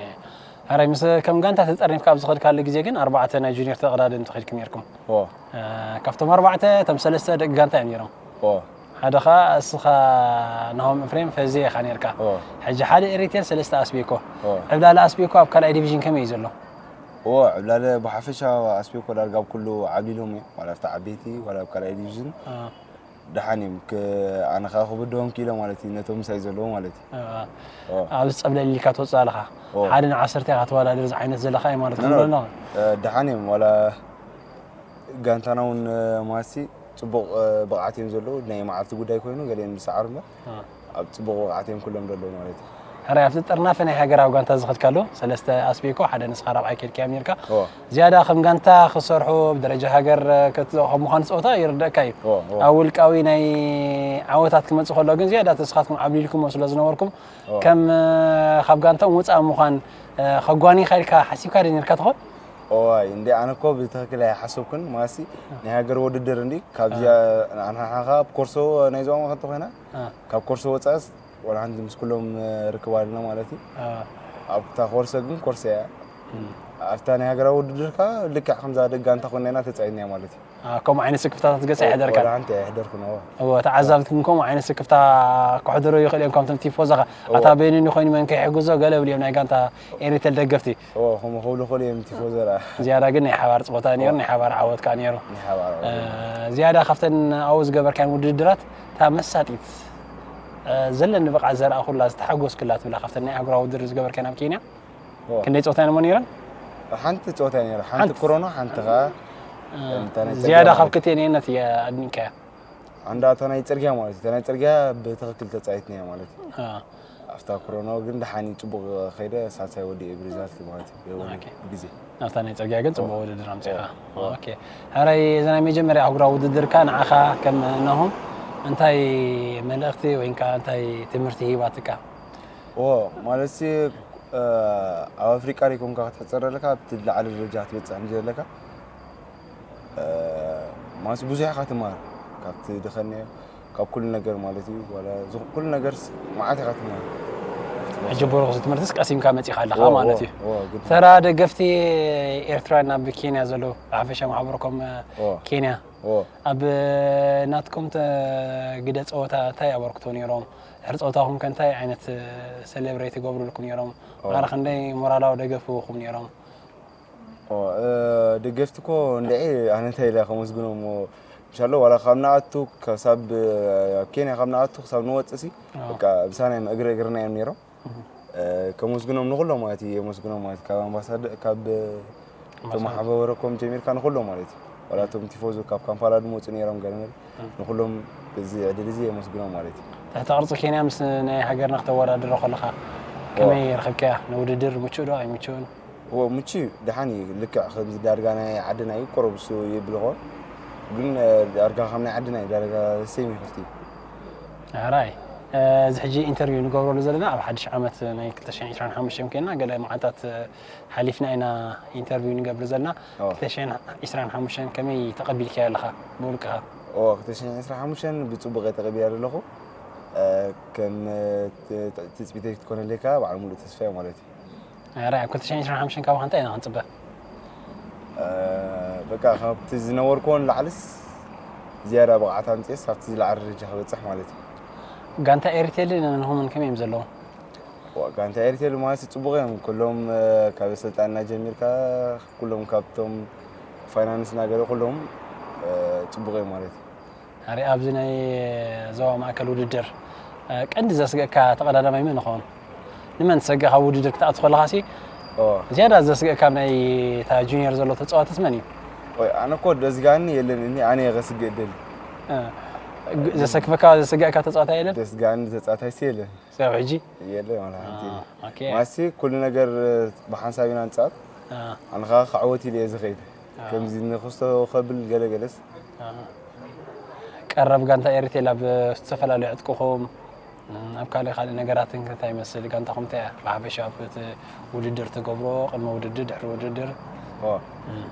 ሕራይ ምስ ከም ጋንታ ተጠርኒፍካ ኣብዚ ኸድካሉ ግዜ ግን ኣርባዕተ ናይ ጁኒየር ተቐዳደምቲ ኸድኩም ነርኩም። ኦ እ፣ ካብቶም ኣርባዕተ እቶም ሰለስተ ደቂ ጋንታ እዮም ነይሮም። ኦ ሓደ ኸዓ እስኻ ናሆም ኤፍሬም ፈዜ ኢኻ ነርካ። ኦ ሕጂ ሓደ ኤሪቴል ሰለስተ ኣስቤኮ። ኦ ዕብላለ ኣስቤኮ ኣብ ካልኣይ ዲቪዥን ከመይ እዩ ዘሎ? ኦ ዕብላለ ብሓፈሻ ኣስቤኮ ዳርጋ ኣብ ኩሉ ዓብሊሎም እዮም። ዋላ ኣብቲ ዓበይቲ ዋላ ኣብ ካልኣይ ዲቪዥን እ፣ ደሓን እዮም። ክ- ኣነ ከዓ ክብድሆም ክኢለ ማለት እዩ ነቶም ምሳይ ዘለዉ ማለት እዩ። እ፣ ኦ ኣብዚ ጸብለል ኢልካ ትወፅእ ኣለኻ። ኦ ሓደ ንዓሰርተ ኢኻ ተወዳደር ዝዓይነት ዘለኻ እዩ ማለት ኖ፣ ኖ፣ ንብሎ ኣለኻ። እ፣ ደሓን እዮም ዋላ ጋንታና እውን ማሲ ፅቡቅ እ፣ ብቕዓት እዮም ዘለዉ። ናይ መዓልቲ ጉዳይ ኮይኑ ገሊኦም ዝሰዓሩ እምበር እ። ኣብ ፅቡቅ ብቕዓት እዮም ኩሎም ዘለዉ ማለት እዩ። ሕራይ ኣብቲ ጥርናፈ ናይ ሃገራዊ ጋንታ ዝኸድካሉ ሰለስተ ኣስቤኮ ሓደ ንስኻ ራብዓይ ከድካዮም ነርካ። ኦ ዝያዳ ከም ጋንታ ክሰርሑ ብደረጃ ሃገር ከት- ከም ምዃኑ ፀወታ ይርደእካ እዩ። ኦ ኦ ኣብ ውልቃዊ ናይ ዓወታት ክመፅእ ከሎ ግን ዝያዳ ተስኻትኩም ዓብሊልኩሞ ስለ ዝነበርኩም ኦ ከም እ፣ ካብ ጋንታኦም ወፃኢ ምዃን እ፣ ከጓኒኻ ኢልካ ሓሲብካ ዶ ነርካ ትኾን? ኦዋይ እንዲ ኣነ እኮ ብትኽክል ኣይሓሰብኩን። ማሲ ናይ ሃገር ውድድር እንዲ ካብዚኣ ኣንሓሓኻ ኣብ ኮርሶ ናይ ዞባ ማእከል ተኾይና እ፣ ካብ ኮርሶ ወፃእስ ወላ ሓንቲ ምስ ኩሎም ርክብ ኣለና ማለት እዩ። እ፣ ኣብታ ኮርሶ ግን ኮርሶ እያ። እም። ኣብታ ናይ ሃገራዊ ውድድር ከዓ ልክዕ ከምዛ ደጋ እንተኾይና ኢና ተፃይድና ማለት እዩ። እ፣ ከምኡ ዓይነት ስክፍታታት ገጽ ኣይሕደርካን? ወላ ሓንቲ ኣይሕደርኩን። እዎ እዎ ተዓዛብቲ ግን ከምኡ ዓይነት ስክፍታ ክሕድሩ ይኽእል እዮም። ከምቶም ቲፎዛኻ እዎ። ኣታ በይኑ ኮይኑ መን ከይሕግዞ ገለ ብልዮም ናይ ጋንታ ኤሪተል ደገፍቲ። እዎ ከምኡ ክብሉ ይኽእሉ እዮም ቲፎዞ። ዝያዳ ግን ናይ ሓባር ፀወታ ነይሩ፣ ናይ ሓባር ዓወት ከዓ ነይሩ። ናይ ሓባር እ፣ ዝያዳ ካብተን ኣብኡ ዝገበርካን ውድድራት እታ መሳጢት እ፣ ዘለኒ ብቕዓት ዘርኣኹላ ዝተሓጎስክላ ትብላ ካብተን ናይ ኣህጉራዊ ውድድር ዝገበርካን ኣብ ኬንያ እዎ። ክንደይ ፀወታ እሞ ነይረን? ሓንቲ ፀወታ እያ ነይራ። ሓንቲ ሓንቲ። ክሮኖ ሓንቲ ከዓ እ፣ እንታ ናይ ዝያዳ ፅርግያ ካብ ማለት ክልቲኤን ነየነት እየ ኣድኒቀያ? ሓንዳ እታ ናይ ፅርግያ ማለት እዩ። እታ ናይ ፅርግያ ብትኽክል ተፃይትና እያ ማለት እዩ። እ፣ ኣብታ ክሮኖ ግን ደሓን እዩ ፅቡቅ ከይደ ሳልሳይ ወዲኤ ብሪዛልት ማለት እዩ። የወሉ ኦኬ። ግዜ ኣብታ ናይ ፅርግያ ግን ፅቡቅ ውድድር ኣምፂኻ። ኦ። ኦኬ። ሕራይ እዛ ናይ መጀመርያ ኣህጉራዊ ውድድርካ ንዓኻ ከም ናሆም እንታይ መልእኽቲ ወይ ከዓ እንታይ ትምህርቲ ሂባትካ? ኦ ማለት ሲ ኣብ ኣፍሪቃ ሪኮንካ ክትሕፀር ኣለካ ኣብቲ ላዕሊ ደረጃ ክትበፅሕ ምስ ዘለካ እ፣ ማለት ብዙሕ ኢኻ ትማር ካብቲ ድኸነ ካብ ኩሉ ነገር ማለት እዩ። ዋላ ዝኹ- ኩሉ ነገር ስ- መዓት ኢኻ ትማር። ሕጂ ብሩኽ እዚ ትምህርትስ ቀሲምካ መፂኻ ኣለኻ ኦ፣ ማለት ኦ፣ እዩ። ኦ፣ ግድ ተራ ደገፍቲ ኤርትራውያን ኣብ ኬንያ ዘለዉ ብሓፈሻ ማሕበረኮም ኦ፣ ኬንያ ኦ። ኣብ ናትኩም ተ- ግደ ፀወታ እንታይ ኣበርክቶ ነይሮም? ድሕሪ ፀወታኹም ከ እንታይ ዓይነት ሴሌብሬት ይገብሩልኩም ነይሮም? ኦ። ማዕረ ክንደይ ሞራላዊ ደገፍ ይህቡኹም ነይሮም? ኦ፣ እ፣ ደገፍቲ እኮ እንድዒ ኣነ እንታይ ኢለ ከመስግኖም እሞ፣ ኢንሻሎ ዋላ ካብ ንኣቱ ክሳብ ኣብ ኬንያ ካብ ንኣቱ ክሳብ ንወፅእ ሲ ኦ። በቃ ብሳና እዮም እግሪ እግርና እዮም ነይሮም። ከመስግኖም ንኹሎም ማለት እዩ። የመስግኖም ማለት ካብ ኣምባሳደር ካብ እቶም ማሕበረኮም ጀሚርካ ንኹሎም ማለት እዩ። ዋላ እቶም ቲፎዞ ካብ ካምፓላ ድመፁ ነይሮም ገለ ንኹሎም እዚ ዕድል እዚ የመስግኖም ማለት እዩ። ትሕተ ቅርፂ ኬንያ ምስ ናይ ሃገርና ክተወዳድሮ ከለኻ ከመይ ረኸብካያ? ንውድድር ምቹእ ዶ ኣይምቹእን? እዎ፣ ምቹ እዩ፣ ደሓን እዩ። ልክዕ ከምዚ ዳርጋ ናይ ዓድና እዩ፣ ቁሩብ እሱ ይብል ኾን ግን ዳርጋ ከም ናይ ዓድና እዩ፣ ዳርጋ ሴም ይኸፍት እዩ። ሕራይ፣ እዚ ሕጂ ኢንተርቪው ንገብረሉ ዘለና ኣብ ሓድሽ ዓመት ናይ ክልተ ሽሕን ዕስራን ሓሙሽተን ኮይና፣ ገለ መዓልታት ሓሊፍና ኢና ኢንተርቪው ንገብር ዘለና። ክልተ ሽሕን ዕስራን ሓሙሽተን ከመይ ተቐቢልካዮ ኣለኻ ብውልቅኻ? ክልተ ሽሕን ዕስራን ሓሙሽተን ብፅቡቕ እየ ተቐቢላ ዘለኹ። ከም ትፅቢተይ ክትኮነለይ ከዓ በዓል ሙሉእ ተስፋ እየ ማለት እዩ። ሕራይ፣ ኣብ ክልተ ሽሕን ዕስራን ሓሙሽተን ካባኻ እንታይ ኢና ክንፅበ? በቃ ካብቲ ዝነበርኩዎ ንላዕልስ ዝያዳ ብቕዓት ኣምፅኤስ ኣብቲ ዝለዓለ ደረጃ ክበፅሕ ማለት እዩ። ጋንታ ኤሪቴልን ንሆምን ከመይ እዮም ዘለዉ? ጋንታ ኤሪቴል ማለት ፅቡቕ እዮም። ኩሎም ካብ ኣሰልጣንና ጀሚርካ ኩሎም ካብቶም ፋይናንስ እናገለ ኩሎም ፅቡቕ እዮም ማለት እዩ። ኣረ ኣብዚ ናይ ዞባ ማእከል ውድድር ቀንዲ ዘስግእካ ተቐዳዳማይ መን ይኸውን? ንመን ትሰግእ? ካብ ውድድር ክትኣቱ ከለኻሲ ዝያዳ ዘስግእካ ናይ እታ ጁኒየር ዘሎ ተፃዋትስ መን እዩ? ኣነ እኮ ደስጋኒ የለን፣ እኒ ኣነ እየ ከስግእ ደሊ። ዘሰክፈካ ዘስግእካ ተፃዋታይ የለን? ደስጋኒ ተፃዋታይሲ የለን። ስጋብ ሕጂ የለ ማለት ሓንቲ ማሲ ኩሉ ነገር ብሓንሳብ ኢና ንፃወት። ኣነ ከዓ ክዕወት ኢለ እየ ዝኸይድ። ከምዚ ንክስቶ ከብል ገለገለስ ቀረብ ጋንታ ኤሪቴል ኣብ ዝተፈላለዩ ዕጥቅኹም ኣብ ካልእ ካልእ ነገራትን እንታይ ይመስል? ጋንታኹም እንታይ እያ ብሓፈሻ ኣብ እቲ ውድድር ትገብሮ? ቅድሚ ውድድር፣ ድሕሪ ውድድር?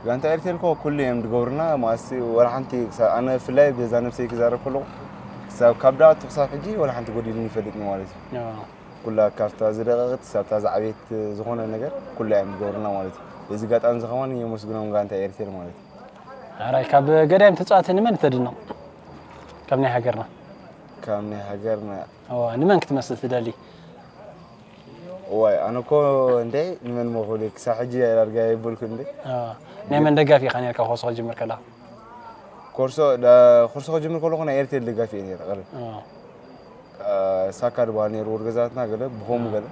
ጋንታ ኤሪቴል ኮ ኩሉ እዮም ዝገብሩና። ማሲ ወላ ሓንቲ ኣነ ብፍላይ በዛ ነብሰይ ክዛረብ ከለኹ ክሳብ ካብ ደኣቱ ክሳብ ሕጂ ወላ ሓንቲ ጎዲሉኒ ይፈልጥኒ ማለት እዩ። ኩላ ካብታ ዝደቐቐት ክሳብታ ዝዓበየት ዝኾነ ነገር ኩላ እዮም ዝገብሩና ማለት እዩ። በዚ ኣጋጣሚ እዚ ከማን የመስግኖም ጋንታ ኤሪቴል ማለት እዩ። ኣራይ ካብ ገዳይም ተፃዋቲ ንመን ተድንቕ? ካብ ናይ ሃገርና ካብ ናይ ሃገርና እዋ ንመን ክትመስል ትደሊ? እዋይ ኣነ እኮ እንደ ንመን መኾል ክሳብ ሕጂ ዳርጋ የብልኩ እንደ ናይ መን ደጋፊ ኢኻ ነርካ ኮርሶ ክጅምር ከላ? ኮርሶ ኮርሶ ክጅምር ከለኹ ናይ ኤርቴል ደጋፊ እየ ነረ። ሳካ ድበሃል ነይሩ ወድ ገዛትና ገለ ብኸምኡ ገለ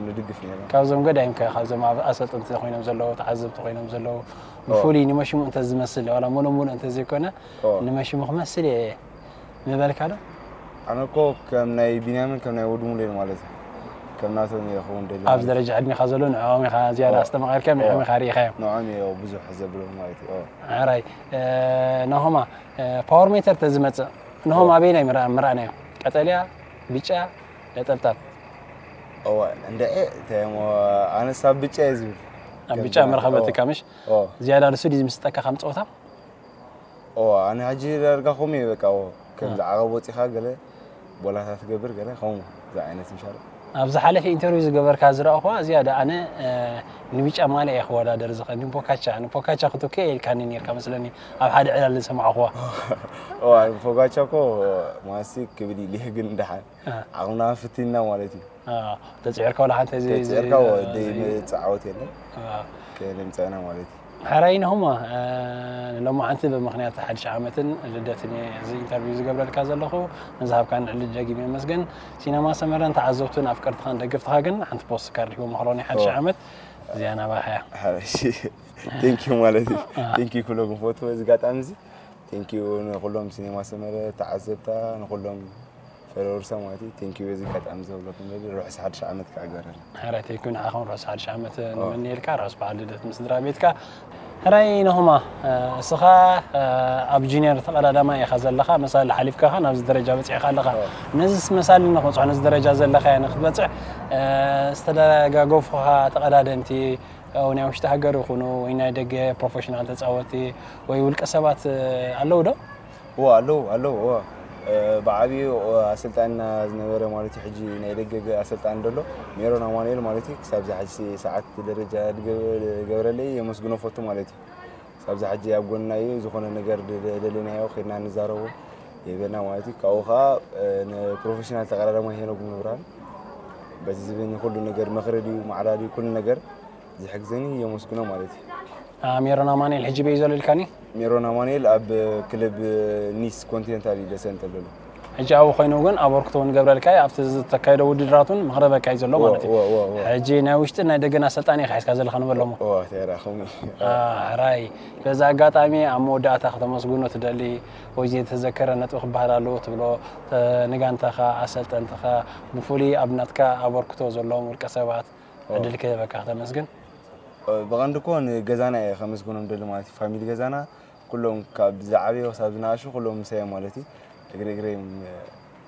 ንድግፍ ነርና። ካብዞም ገዳይም ከ ካብዞም ኣብ ኣሰልጥንቲ ኮይኖም ዘለዉ ተዓዘብቲ ኮይኖም ዘለዉ ብፍሉይ ንመሽሙ እንተ ዝመስል ዋላ ሙሉእ ሙሉእ እንተ ዘይኮነ ንመሽሙ ክመስል እየ ምበልካ ዶ? ኣነ እኮ ከም ናይ ቢንያምን ከም ናይ ወዲ ሙሌን ማለት እዩ። ከም ናቶም እየ ክኸውን ደሊ ኣብዚ ደረጃ ዕድሜኻ ዘሎ ንዕኦም ኢኻ ዝያዳ ኣስተማቒርካዮም ንዕኦም ኢኻ ርኢኻዮም። ንዕኦም እየ ብዙሕ ዘብሎም ማለት እዩ። ኣራይ ናሆማ ፓወር ሜተር ተዝመፅእ ንሆም ኣበይናይ ምረኣናዮ? ቀጠልያ፣ ብጫ፣ ነጠብጣብ። እወ እንድዒ እንታይ እሞ ኣነስ ኣብ ብጫ እየ ዝብል። ኣብ ብጫ መርኸበትካ ምሽ? ዝያዳ ንሱ ድዩ ዝምስጠካ ከም ፀወታ? እወ ኣነ ሕጂ ዳርጋ ከምኡ እየ በቃ እወ ከምዚ ዓቐብ ወፂኻ ገለ ቦላታት ትገብር ገለ ከምኡ እዚ ዓይነት ምሻለ። ኣብ ዝሓለፈ ኢንተርቪው ዝገበርካ ዝረኣኹዋ ዝያዳ ኣነ ንብጫ ማልያ እየ ክወዳደር ዝኽእል ንፖካቻ ንፖካቻ ክትውክየ ኢልካኒ ነርካ መስለኒ ኣብ ሓደ ዕላል ዝሰማዕኹዋ። እዋ ፎጋቻ እኮ ማሲ ክብል ኢሉ ግን ደሓን ዓቕምና ፍቲና ማለት እዩ። ተፅዒርካ ወላ ሓንቲ እዚ ተፅዒርካ ወዲ መፃዓወት የለን ከነምፀና ማለት እዩ። ሕራይ ንሆማ ንሎማዓንቲ ብምኽንያት ሓድሽ ዓመትን ልደትን እዚ ኢንተርቪው ዝገብረልካ ዘለኹ ንዝሃብካን ዕድል ደጊም የመስገን። ሲነማ ሰመረን ተዓዘብቱን ኣፍቀርትኻን ደገፍትኻ ግን ሓንቲ ፖስት ካርድ ሂቦም ምኽሮ ናይ ሓድሽ ዓመት እዚኣ ናባኻ እያ። ቴንኪዩ ማለት እዩ። ቴንኪዩ ኩለኩም ፈትዎ እዚ ጋጣሚ እዚ ቴንኪዩ ንኩሎም ሲኔማ ሰመረ ተዓዘብታ ንኩሎም ፈለወርሳ ማለት እዩ። ቴንኪዩ በዚ ኣጋጣሚ ዘብለኩም ደሊ ርሑስ ሓድሽ ዓመት ከዓ ይግበረልና። ሕራይ ቴንኪዩ ንዓኹም ርሑስ ሓድሽ ዓመት ንምነየልካ ርሑስ በዓል ልደት ምስ ስድራ ቤትካ። ሕራይ ነኹማ እስኻ ኣብ ጁኒየር ተቐዳዳማይ ኢኻ ዘለኻ መሳሊ ሓሊፍካ ኸዓ ናብዚ ደረጃ በፂሕካ ኣለኻ። ነዚስ መሳሊ ንኽበፅሖ ነዚ ደረጃ ዘለኻዮ ንክትበፅሕ ዝተደጋገፉኻ ተቐዳደምቲ ናይ ውሽጢ ሃገር ይኹኑ ወይ ናይ ደገ ፕሮፌሽናል ተፃወቲ ወይ ውልቀ ሰባት ኣለዉ ዶ? እወ ኣለዉ ኣለዉ እወ ብዓብዩ ኣሰልጣንና ዝነበረ ማለት እዩ ሕጂ ናይ ደገ ኣሰልጣኒ ደሎ ሜሮን ኣማኑኤል ማለት እዩ ክሳብ ዝሓጂ ሰዓት ደረጃ ዝገበረለይ የመስግኖ ፈቱ ማለት እዩ። ክሳብ ዝሓጂ ኣብ ጎንና እዩ ዝኾነ ነገር ደለናዮ ከድና ንዛረቦ ይህበና ማለት እዩ። ካብኡ ከዓ ንፕሮፌሽናል ተቀዳዳማይ ሄኖክ ምብራን በዚ ዝብኒ ኩሉ ነገር መክረ ድዩ ማዕዳ ድዩ ኩሉ ነገር ዝሕግዘኒ የመስግኖ ማለት እዩ። ሜሮን ኣማኑኤል ሕጂ በይ ዘሎ ኢልካኒ? ሜሮን ኣማኑኤል ኣብ ክለብ ኒስ ኮንቲኔንታል እዩ ዘሰልጥን ዘሎ። ሕጂ ኣብኡ ኮይኑ ግን ኣበርክቶ እውን ገብረልካ እዩ። ኣብቲ ዝተካየደ ውድድራት እውን መኽረበካ እዩ ዘሎ ማለት እዩ። እወ፣ እወ፣ እወ። ሕጂ ናይ ውሽጥን ናይ ደገን ኣሰልጣኒ ኢኻ ሒዝካ ዘለኻ ንበሎሞ። እወ፣ ተራ ኸምኡ። ኣራይ በዚ ኣጋጣሚ ኣብ መወዳእታ ከተመስግኖ ትደሊ ወይ ዝተዘከረ ነጥቢ ክበሃል ኣለዎ ትብሎ፣ ተ- ንጋንታኻ፣ ኣሰልጠንትኻ፣ ብፍሉይ ኣብ ናትካ ኣበርክቶ ዘለዎም ውልቀ ሰባት ዕድል ክህበካ ከተመስግን። ብቐንዱ እኮ ንገዛና እየ ከመስግኖም ደሊ ማለት እዩ። ፋሚሊ ገዛና ኩሎም ካብ ዝዓበየ ክሳብ ዝነኣሹ ኩሎም ምሳይ እዮም ማለት እዩ። እግሪ እግረይ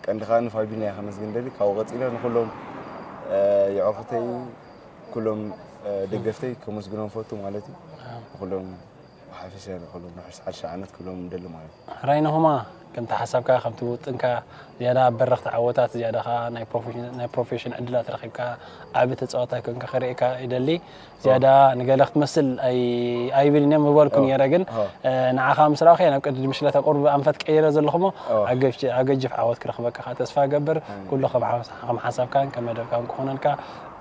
ቀንዲ ከዓ ንፋሚልና እየ ከመስግን ደሊ። ካብኡ ቀፂለ ንኩሎም የዕርክተይ ኩሎም ደገፍተይ ከመስግኖም ፈቱ ማለት እዩ። ንኩሎም ብሓፈሻ ንኩሎም ርሑስ ሓድሽ ዓመት ክብሎም ደሊ ማለት እዩ። ሕራይ ንኹማ ከምቲ ሓሳብካ ከምቲ ውጥንካ ዝያዳ ኣብ በረኽቲ ዓወታት ዝያዳ ከዓ ናይ ፕሮፌሽን- ናይ ፕሮፌሽን ዕድላት ረኺብካ ዓቢ ተፃዋታይ ኮንካ ክርእየካ ይደሊ። ዝያዳ ንገለ ክትመስል ኣይ- ኣይብልን እየ ምበልኩ ኦ፣ ነይረ፣ ግን ኦ። እ፣ ንዓኻ ምስ ረኣኹ እየ ናብ ቅድድም ሽለታ ቁሩብ ኣንፈት ቀይረ ዘለኹ እሞ ኦ። ኣገጅ- ኣገጅፍ ዓወት ክረኽበካ ከዓ ተስፋ ገብር። ኩሉ ከም ሓ- ከም ሓሳብካን ከም መደብካን ክኾነልካ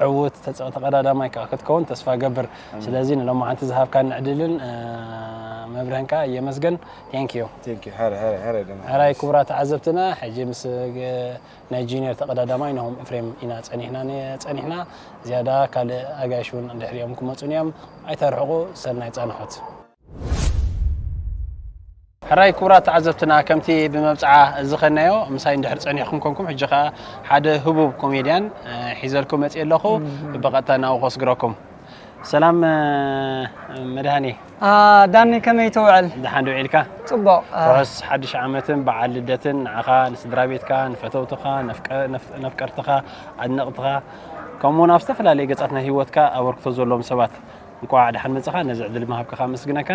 ዕዉት ተፃ- ተቐዳዳማይ ከዓ ክትከውን ተስፋ ገብር። ስለዚ ንሎማዓንቲ ዝሃብካኒ ዕድልን እ፣ መብርህን ከዓ የመስገን። Thank you። Thank you። ሕረ ሕረ ሕረ ድማ ሕራይ ክቡራት ተዓዘብትና፣ ሕጂ ምስ ግ- ናይ ጁኒየር ተቐዳዳማይ ናሆም ኤፍሬም ኢና ጸኒሕና ነ- ጸኒሕና። ዝያዳ ካልእ ኣጋይሽ እውን ድሕሪኦም ክመጹን እዮም። ኣይተርሕቑ፣ ሰናይ ጻንሖት። ሕራይ ክቡራት ተዓዘብትና፣ ከምቲ ብመብጽዓ ዝኸናዮ ምሳይ እንድሕር ጸኒሕኩም ኮንኩም፣ ሕጂ ኸኣ ሓደ ህቡብ ኮሜድያን እ፣ ሒዘልኩም መጽእ ኣለኹ። ብቐጥታ ናብኡ ከስግረኩም። ሰላም እ፣ መድሃኔ። አ፣ ዳኒ ከመይ ትውዕል? ደሓን ዶ ውዒልካ? ጽቡቕ። አ፣ ርሑስ ሓድሽ ዓመትን በዓል ልደትን ንዓኻ፣ ንስድራ ቤትካ፣ ንፈተውትኻ፣ ነፍቀ- ነፍ- ነፍቀርትኻ፣ ኣድነቕትኻ፣ ከምኡ እውን ኣብ ዝተፈላለየ ገጻት ናይ ህይወትካ ኣበርክቶ ዘለዎም ሰባት እንቋዕ ደሓን መጻኻ። ነዚ ዕድል ምሃብካ ከኣ ኣመስግነካ።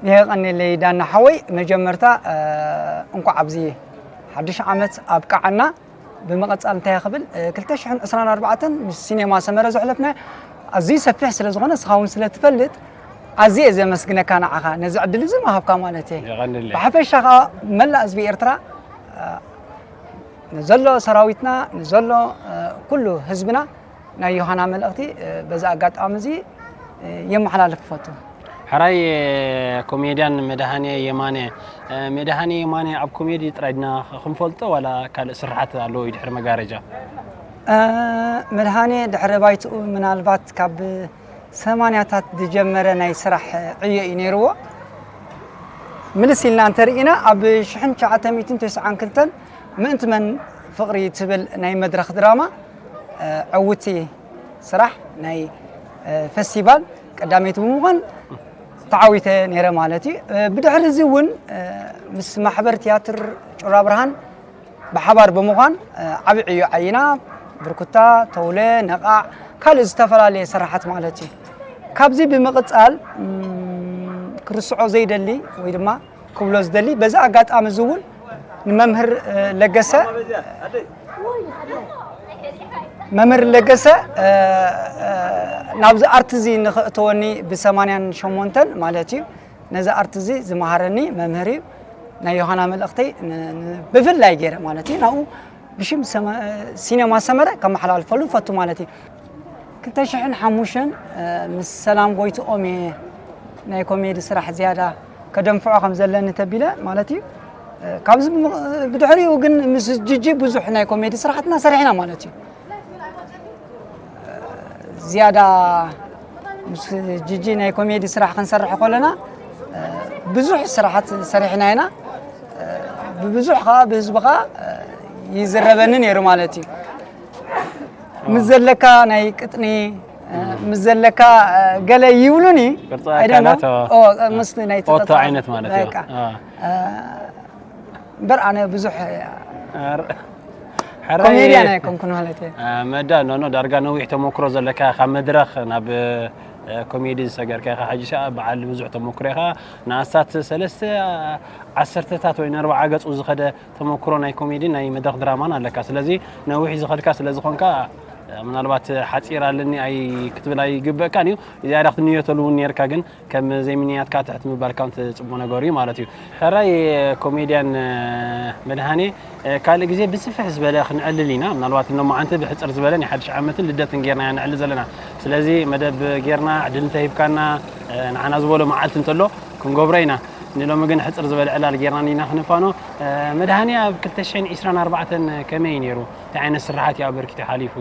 የቐንየለይ ዳና ሓወይ፣ መጀመርታ እ፣ እንኳዕ ኣብዚ ሓድሽ ዓመት ኣብቃዓና። ብምቕጻል እንታይ ክብል እ፣ ክልተ ሽሕን ዕስራን ኣርባዕተን ምስ ሲኔማ ሰመረ ዘሕለፍና ኣዝዩ ሰፊሕ ስለ ዝኾነ ንስኻ እውን ስለ ትፈልጥ ኣዝየ እየ ዘመስግነካ ንዓኻ ነዚ ዕድል እዚ ምሃብካ ማለት እየ። የቐንየለይ። ብሓፈሻ ከዓ መላእ ህዝቢ ኤርትራ እ፣ ንዘሎ ሰራዊትና ንዘሎ እ፣ ኩሉ ህዝብና ናይ ዮሃና መልእኽቲ እ፣ በዚ ኣጋጣሚ እዚ እ፣ የመሓላልፍ ክፈቱ። ሕራይ ኮሜድያን መድሃኔ የማነ። መድሃኔ የማነ ኣብ ኮሜዲ ጥራይ ድና ክንፈልጦ ዋላ ካልእ ስርሓት ኣለዎ እዩ ድሕሪ መጋረጃ? እ፣ መድሃኔ ድሕሪ ባይትኡ ምናልባት ካብ ሰማንያታት ዝጀመረ ናይ ስራሕ ዕዮ እዩ ነይርዎ። ምልስ ኢልና እንተርኢና ኣብ ሽሕን ትሽዓተ ሚእትን ተስዓን ክልተን ምእንቲ መን ፍቕሪ ትብል ናይ መድረኽ ድራማ እ፣ ዕውቲ ስራሕ ናይ እ፣ ፈስቲቫል ቀዳመይቲ ብምዃን ተዓዊተ ነይረ ማለት እዩ። እ፣ ብድሕሪ እዚ እውን እ፣ ምስ ማሕበር ትያትር ጩራ ብርሃን ብሓባር ብምዃን እ፣ ዓቢ ዕዮ ዓይና ብርኩታ፣ ተውለ፣ ነቓዕ ካልእ ዝተፈላለየ ስራሓት ማለት እዩ። ካብዚ ብምቕጻል እም፣ ክርስዖ ዘይደሊ ወይ ድማ ክብሎ ዝደሊ በዚ ኣጋጣሚ እዚ እውን ንመምህር እ፣ ለገሰ መምህር ለገሰ እ፣ እ፣ ናብዚ ኣርት እዚ ንኽእተወኒ ብሰማንያን ሸሞንተን ማለት እዩ ነዚ ኣርት እዚ ዝመሃረኒ መምህር እዩ። ናይ ዮሃና መልእኽተይ ን- ን- ብፍላይ ገይረ ማለት እዩ ናብኡ ብሽም ሰመ- ሲኔማ ሰመረ ከመሓላልፈሉ ፈቱ ማለት እዩ። ክልተ ሽሕን ሓሙሽተን ምስ ሰላም ጎይትኦም እየ ናይ ኮሜዲ ስራሕ ዝያዳ ከደንፍዖ ከም ዘለኒ ተቢለ ማለት እዩ። ካብዚ ብድሕሪኡ ግን ምስ ጅጂ ብዙሕ ናይ ኮሜዲ ስራሕትና ሰሪሕና ማለት እዩ። ዝያዳ ምስ ጅጂ ናይ ኮሜዲ ስራሕ ክንሰርሕ ከለና ብዙሕ ስራሓት ሰሪሕና ኢና። ብብዙሕ ከዓ ብህዝቢ ከዓ ይዝረበኒ ነይሩ ማለት እዩ። ምስ ዘለካ ናይ ቅጥኒ ምስ ዘለካ ገለ ይብሉኒ። ቅርጺ I don't know። ኣካላት፣ ኦ፣ ኦ። ምስቲ ናይ ኦቶ ተፈጥሮ ዓይነት ማለት እዩ። በቃ። አ። እምበር ኣነ ብዙሕ ኣር- ሕራይ ኮሜድያን ኣይኮንኩን ማለት እዩ። አ፣ መዳ ኖ ኖ ዳርጋ ነዊሕ ተመክሮ ዘለካ ካብ መድረኽ ናብ እ፣ ኮሜዲ ዝሰገርካ ኢኻ። ሕጂ ሰኣ በዓል ብዙሕ ተመክሮ ኢኻ። ንኣስታት ሰለስተ ዓሰርተታት ወይ ንኣርባዓ ገጹ ዝኸደ ተመክሮ ናይ ኮሜዲ ናይ መድረኽ ድራማን ኣለካ። ስለዚ ነዊሕ ዝኸድካ ስለ ዝኾንካ ምናልባት ሓጺር ኣለኒ ኣይ ክትብል ኣይግበእካን እዩ። ዝያዳ ክትንየተሉ እውን ነርካ፣ ግን ከም ዘይምንያትካ ትሕት ምባልካ እውን ትጽቡቕ ነገር እዩ ማለት እዩ። ሕራይ ኮሜድያን መድሃኔ ካልእ ግዜ ብስፍሕ ዝበለ ክንዕልል ኢና። ምናልባት እኖ መዓንቲ ብሕጽር ዝበለ ናይ ሓድሽ ዓመትን ልደትን ጌርና ኢና ንዕልል ዘለና። ስለዚ መደብ ጌርና ዕድል እንተሂብካና ንዓና ዝበሎ መዓልቲ እንተሎ ክንገብሮ ኢና። ንሎሚ ግን ሕጽር ዝበለ ዕላል ጌርና ኢና ክነፋኖ። መድሃኔ ኣብ ክልተ ሽሕን ዕስራን ኣርባዕተን ከመይ እዩ ነይሩ? እንታይ ዓይነት ስራሓት እዩ ኣበርኪቱ ሓሊፉ?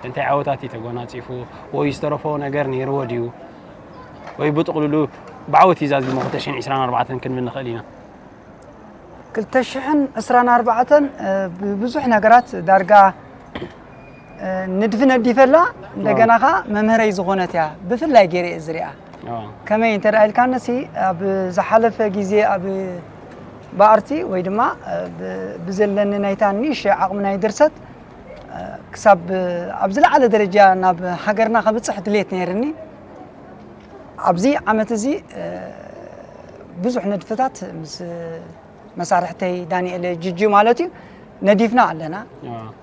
እንታይ ዓወታት እዩ ተጎናጺፉ? ወይ ዝተረፎ ነገር ነይርዎ ድዩ? ወይ ብጥቕልሉ ብዓወት እዩ ዛዚሙ ክልተ ሽሕን ዕስራን ኣርባዕተን ክንብል ንኽእል ኢና? ክልተ ሽሕን ዕስራን ኣርባዕተን ብብዙሕ ነገራት ዳርጋ ንድፊ ነዲፈላ፣ እንደገና ኸዓ መምህረይ ዝኾነት እያ ብፍላይ ገይረ እየ ዝሪኣ። ከመይ እንተ ደኣ ኢልካንሲ፣ ኣብ ዝሓለፈ ግዜ ኣብ ብኣርቲ ወይ ድማ ብዘለኒ ናይታ ንእሽተይ ዓቕሚ ናይ ድርሰት ክሳብ ኣብ ዝለዓለ ደረጃ ናብ ሃገርና ከብፅሕ ድሌት ነይርኒ። ኣብዚ ዓመት እዚ ብዙሕ ንድፍታት ምስ መሳርሕተይ ዳንኤል ጅጂ ማለት እዩ ነዲፍና ኣለና።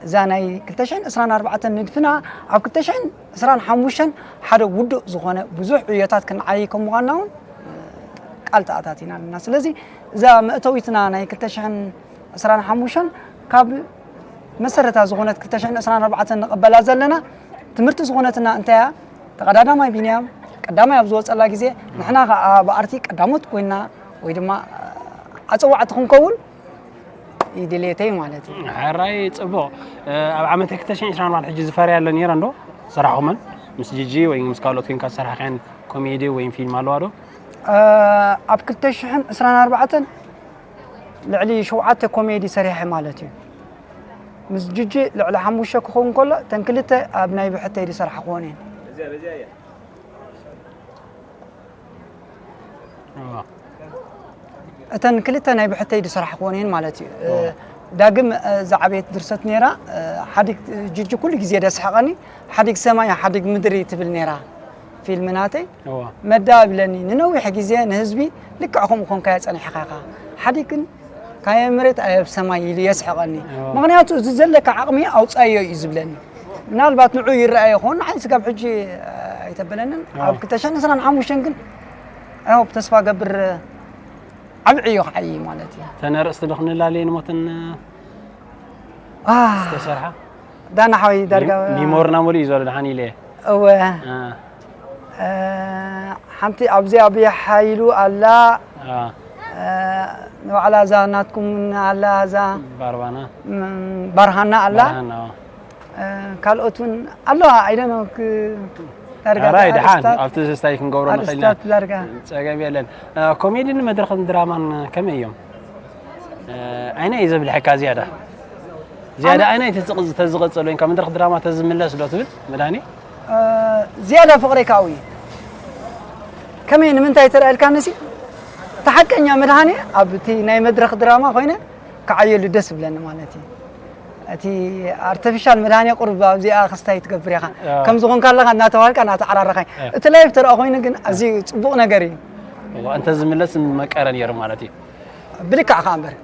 እዛ ናይ ክልተ ሽሕን ዕስራን ኣርባዕተን ንድፍና ኣብ ክልተ ሽሕን ዕስራን ሓሙሽተን ሓደ ውዱእ ዝኾነ ብዙሕ ዕዮታት ክንዓይ ከም ምዃንና እውን ቃል ተኣታቲና ኣለና። ስለዚ እዛ መእተዊትና ናይ ክልተ ሽሕን ዕስራን ሓሙሽተን ካብ መሰረታ ዝኾነት ክልተ ሽሕን ዕስራን ኣርባዕተን ንቕበላ ዘለና ትምህርቲ ዝኾነትና እንታይ እያ? ተቐዳዳማይ ቢንያም ቀዳማይ ኣብ ዝወፀላ ግዜ ንሕና ከዓ ብኣርቲ ቀዳሞት ኮይና ወይ ድማ ኣፀዋዕቲ ክንከውን ይድሌተይ ማለት እዩ። ሕራይ ጽቡቕ። ኣብ ዓመተ ክልተ ሽሕን ዕስራን ኣርባዕተን ሕጂ ዝፈርያ ኣሎ ነይረን ዶ? ሰራሕኹመን ምስ ጂጂ ወይ ምስ ካልኦት ኮንካ ዝሰርሓኸን ኮሜዲ ወይ ፊልም ኣለዋ ዶ? ኣብ ክልተ ሽሕን ዕስራን ኣርባዕተን ልዕሊ ሸውዓተ ኮሜዲ ሰሪሐ ማለት እዩ። ምስ ጂጂ ልዕሊ ሓሙሽተ ክኸውን ከሎ እተን ክልተ ኣብ ናይ ብሕተይ ዝሰራሕክወን እየን። እተን ክልተ ናይ ብሕተይ ዝሰራሕክወን እየን ማለት እዩ። ዳግም ዝዓበየት ድርሰት ነይራ። ሓዲግ ጂጂ ኩሉ ግዜ ደስሕቐኒ፣ ሓዲግ ሰማይ ሓዲግ ምድሪ ትብል ነይራ ፊልም ናተይ። መዳ ይብለኒ ንነዊሕ ግዜ ንህዝቢ ልክዕ ከምኡ ኮንካዮ ጸኒሕካ ኢኻ። ሓዲግ ግን ካየ መሬት ኣየ ኣብ ሰማይ ኢሉ የስሕቐኒ። ምኽንያቱ እዚ ዘለካ ዓቕሚ ኣውጻዮ እዩ ዝብለኒ። ምናልባት ንዑ ይረኣዮ ይኸውን፣ ንዓይ ስጋብ ሕጂ ኣይተበለንን። ኣብ ክልተ ሽሕን ዕስራን ሓሙሽተን ግን ኣይ ሆፕ ተስፋ ገብር ዓብዒ እዩ ክዓይ ማለት እዩ። ተነርእስቲ ዶ ክንላለየ ንሞትን ዝተሰርሓ ዳና ሓወይ ዳርጋ ሚሞርና ሙሉእ እዩ ዘሎ ድሓን ኢለ እወ ሓንቲ ኣብዚ ኣብ ሓይሉ ኣላ ንባዕላ እዛ ናትኩም ኣላ እዛ ባርባና ባርሃና ኣላ ካልኦት እውን ኣለዋ ኣይደኖ ዳርጋ ራይ ድሓን ኣብቲ ስስታይ ክንገብሮ ንኽእልና ዳርጋ ፀገም የለን ኮሜድን መድረኽን ድራማን ከመይ እዮም ኣየናይ እዩ ዘብልሐካ ዝያዳ ዝያዳ ኣየናይ ተዝቕፅል ወይ ካብ መድረኽ ድራማ ተዝምለስ ዶ ትብል መድሃኒ ዝያዳ ፍቕረይ ካብኡ እዩ ከመይ ንምንታይ ተረኣልካ ንሲ እቲ ሓቀኛ መድሃኒ ኣብቲ ናይ መድረኽ ድራማ ኮይነ ክዓየሉ ደስ ይብለኒ ማለት እዩ እቲ ኣርተፊሻል መድሃኒ ቁርብ ኣብዚኣ ክስታይ ትገብር ኢኻ ከም ዝኾንካ ኣለኻ እናተባልካ እናተዓራረኻ እቲ ላይፍ ተረኣ ኮይኑ ግን ኣዝዩ ፅቡቕ ነገር እዩ እንተ ዝምለስ መቀረ ነይሩ ማለት እዩ ብልክዕ ከዓ እምበር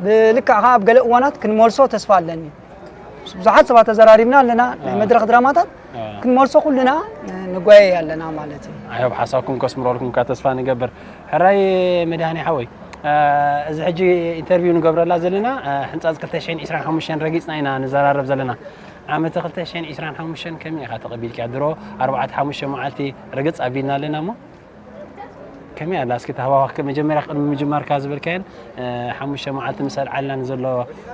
ብልክዕ ከዓ ኣብ ገለ እዋናት ክንመልሶ ተስፋ ኣለኒ ብዙሓት ሰባት ተዘራሪብና ኣለና ናይ መድረክ ድራማታት ክንመልሶ ኩልና ንጓየይ ኣለና ማለት እዩ ኣይ ኣብ ሓሳብኩም ከስምረልኩም ካ ተስፋ ንገብር ሕራይ መድሃኒ ሓወይ እዚ ሕጂ ኢንተርቪው ንገብረላ ዘለና ሕንፃፅ ክልተ ሽሕን ዕስራን ሓሙሽተን ረጊፅና ኢና ንዘራረብ ዘለና ዓመተ ክልተ ሽሕን ዕስራን ሓሙሽተን ከመይ ኢኻ ተቐቢልካ ድሮ ኣርባዕተ ሓሙሽተ መዓልቲ ርግፅ ኣቢልና ኣለና እሞ ከመይ ኣላ እስኪ ተሃዋዋኽከ መጀመርያ ቅድሚ ምጅማርካ ዝበልካየን ሓሙሽተ መዓልቲ ምስ ኣልዓልና ንዘሎ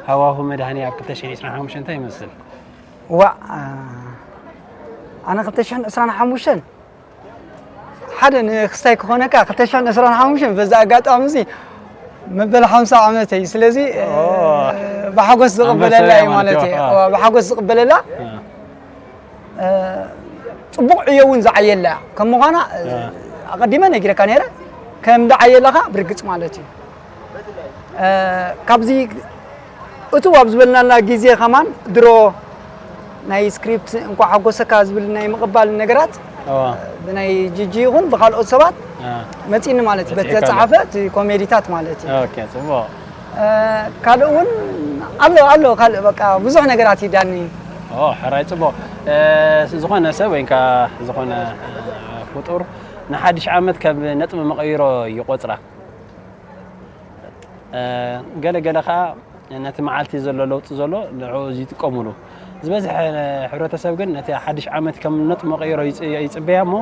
ሃዋሁ መድሃኒ ኣብ ክልተ ሽሕን ዕስራን ሓሙሽተን እንታይ ይመስል? ዋእ ኣነ ክልተ ሽሕን ዕስራን ሓሙሽተን ሓደ ንክስታይ ክኾነካ ክልተ ሽሕን ዕስራን ሓሙሽተን በዚ ኣጋጣሚ እዚ መበል ሓምሳ ዓመተይ ስለዚ ብሓጎስ ዝቕበለላ እዩ ማለት እዩ ብሓጎስ ዝቕበለላ ፅቡቕ ዕዮ እውን ዝዓየላ ከም ምዃና ኣቐዲመ ነጊረካ ነይረ ከም ዝዓየላኻ ብርግፅ ማለት እዩ ካብዚ እቱ ኣብ ዝበልናላ ግዜ ከማን ድሮ ናይ ስክሪፕት እንኳ ሓጎሰካ ዝብል ናይ ምቕባል ነገራት ብናይ ጅጂ ይኹን ብካልኦት ሰባት መፂኒ ማለት እዩ በቲ ተፃሓፈ እቲ ኮሜዲታት ማለት እዩ ፅቡቅ ካልእ እውን ኣሎ ኣሎ ካልእ በቃ ብዙሕ ነገራት ይዳኒ ሕራይ ፅቡቅ ዝኾነ ሰብ ወይ ዝኾነ ፍጡር ንሓድሽ ዓመት ከም ነጥቢ መቐይሮ ይቆፅራ ገለ ገለ ከዓ ነቲ መዓልቲ ዘሎ ለውጢ ዘሎ ንዕኡ ዝጥቀሙሉ ዝበዝሐ ሕብረተሰብ ግን ነቲ ሓድሽ ዓመት ከም ነጥቢ መቐይሮ ይፅበያ እሞ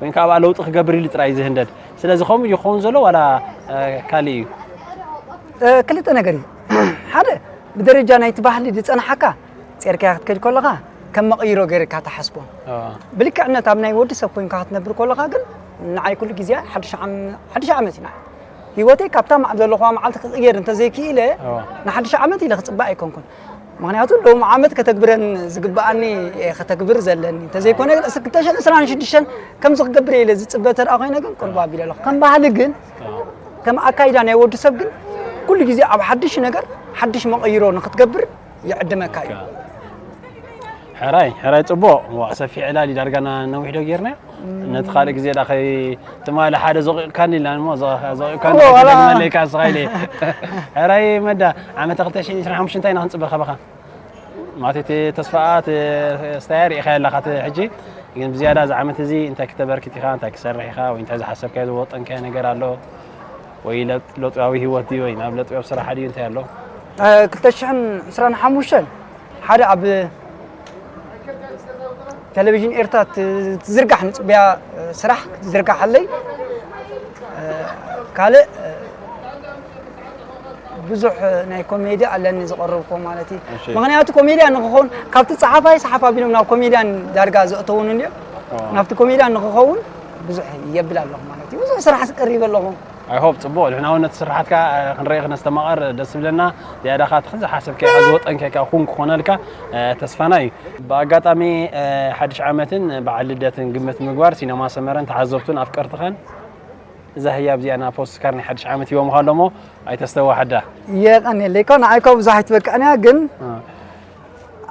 ወይም ከዓ ለውጢ ክገብር ኢሉ ጥራይ ዝህንደድ። ስለዚ ከምኡ ይኸውን ዘሎ ዋላ ካልእ እዩ? ክልተ ነገር እዩ። ሓደ ብደረጃ ናይቲ ባህሊ ዝፀንሓካ ፂርካያ ክትከድ ከለኻ ከም መቐይሮ ገይርካ ትሓስቦ። ብልክዕነት ኣብ ናይ ወዲ ሰብ ኮይንካ ክትነብር ከለኻ ግን ንዓይ ኩሉ ግዜ ሓድሽ ዓመት ኢና። ህይወተይ ካብታ ዘለኹዋ መዓልቲ ክቕየር እንተዘይክኢለ ንሓድሽ ዓመት ኢለ ክፅበ ኣይኮንኩን። ምክንያቱ ሎም ዓመት ከተግብረን ዝግብኣኒ እየ ከተግብር ዘለኒ። እንተዘይኮነ ግን እስኪ ክልተ ሽሕን ዕስራን ሽዱሽተን ከምዚ ክገብር እየ ኢለ ዝፅበ ተደኣ ኮይነ ግን ቁሩብ ኣቢለ ኣለኹ። ከም ባህሊ ግን ከም ኣካይዳ ናይ ወዲ ሰብ ግን ኩሉ ግዜ ኣብ ሓድሽ ነገር ሓድሽ መቐይሮ ንክትገብር ይዕድመካ እዩ። ሕራይ ሕራይ ፅቡቕ። ዋ ሰፊሕ ዕላል እዩ ዳርጋና ነዊሕ ዶ ጌርና? ነቲ ካልእ ግዜ ዳ ከይ ትማሊ ሓደ ዘቑቕካኒ ኢልና እሞ ዘቑቕካኒ እዎ፣ ዋላ- መለይካ ስኻ ኢለ። ሕራይ መዳ ዓመተ ክልተ ሽሕን ዕስራን ሓሙሽተን እንታይ ኢና ክንፅበ ካባኻ? ማለት እቲ ተስፋኣ እቲ ስታያ ርኢኻ ኣለኻ እቲ ሕጂ ግን ብዝያዳ እዚ ዓመት እዚ እንታይ ክተበርክት ኢኻ እንታይ ክሰርሕ ኢኻ ወይ እንታይ ዝሓሰብካዮ ዝወጠንካዮ ነገር ኣሎ ወይ ለውጢያዊ ህይወት ድዩ ወይ ናብ ለውጢያዊ ስራሕ ድዩ እንታይ ኣሎ? ክልተ ሽሕን ዕስራን ሓሙሽተን ሓደ ኣብ ቴሌቪዥን ኤርትራ ትዝርጋሕ ንፅቡያ ስራሕ ክትዝርጋሓለይ ካልእ ብዙሕ ናይ ኮሜዲ ኣለኒ ዝቐረብኮ ማለት እዩ። ምክንያቱ ኮሜድያን ንክኸውን ካብቲ ፀሓፋይ ሰሓፍ ኣቢሎም ናብ ኮሜድያን ዳርጋ ዘእተውን እንዲዮም። ናብቲ ኮሜድያን ንክኸውን ብዙሕ የብል ኣለኹ ማለት እዩ። ብዙሕ ስራሕ ቀሪበ ኣለኹ። I hope ፅቡቕ ንሕና እውን ነቲ ስራሓትካ ክንርኢ ክነስተማቐር ደስ ዝብለና ዝያዳ ካትኽን ዝሓሰብካዮ ዝወጠንካዮ እውን ክኾነልካ ተስፋና እዩ። ብኣጋጣሚ ሓድሽ ዓመትን በዓል ልደትን ግምት ምግባር ሲነማ ሰመረን ተዓዘብቱን ኣፍቀርትኻን እዛ ህያብ እዚኣ ናብ ፖስት ካር ናይ ሓድሽ ዓመት ሂቦምኻ ኣሎ እሞ ኣይተስተዋሕዳ። የቐንየለይ እኮ ንዓይ እኮ ብዙሕ ኣይትበቅዕን እያ ግን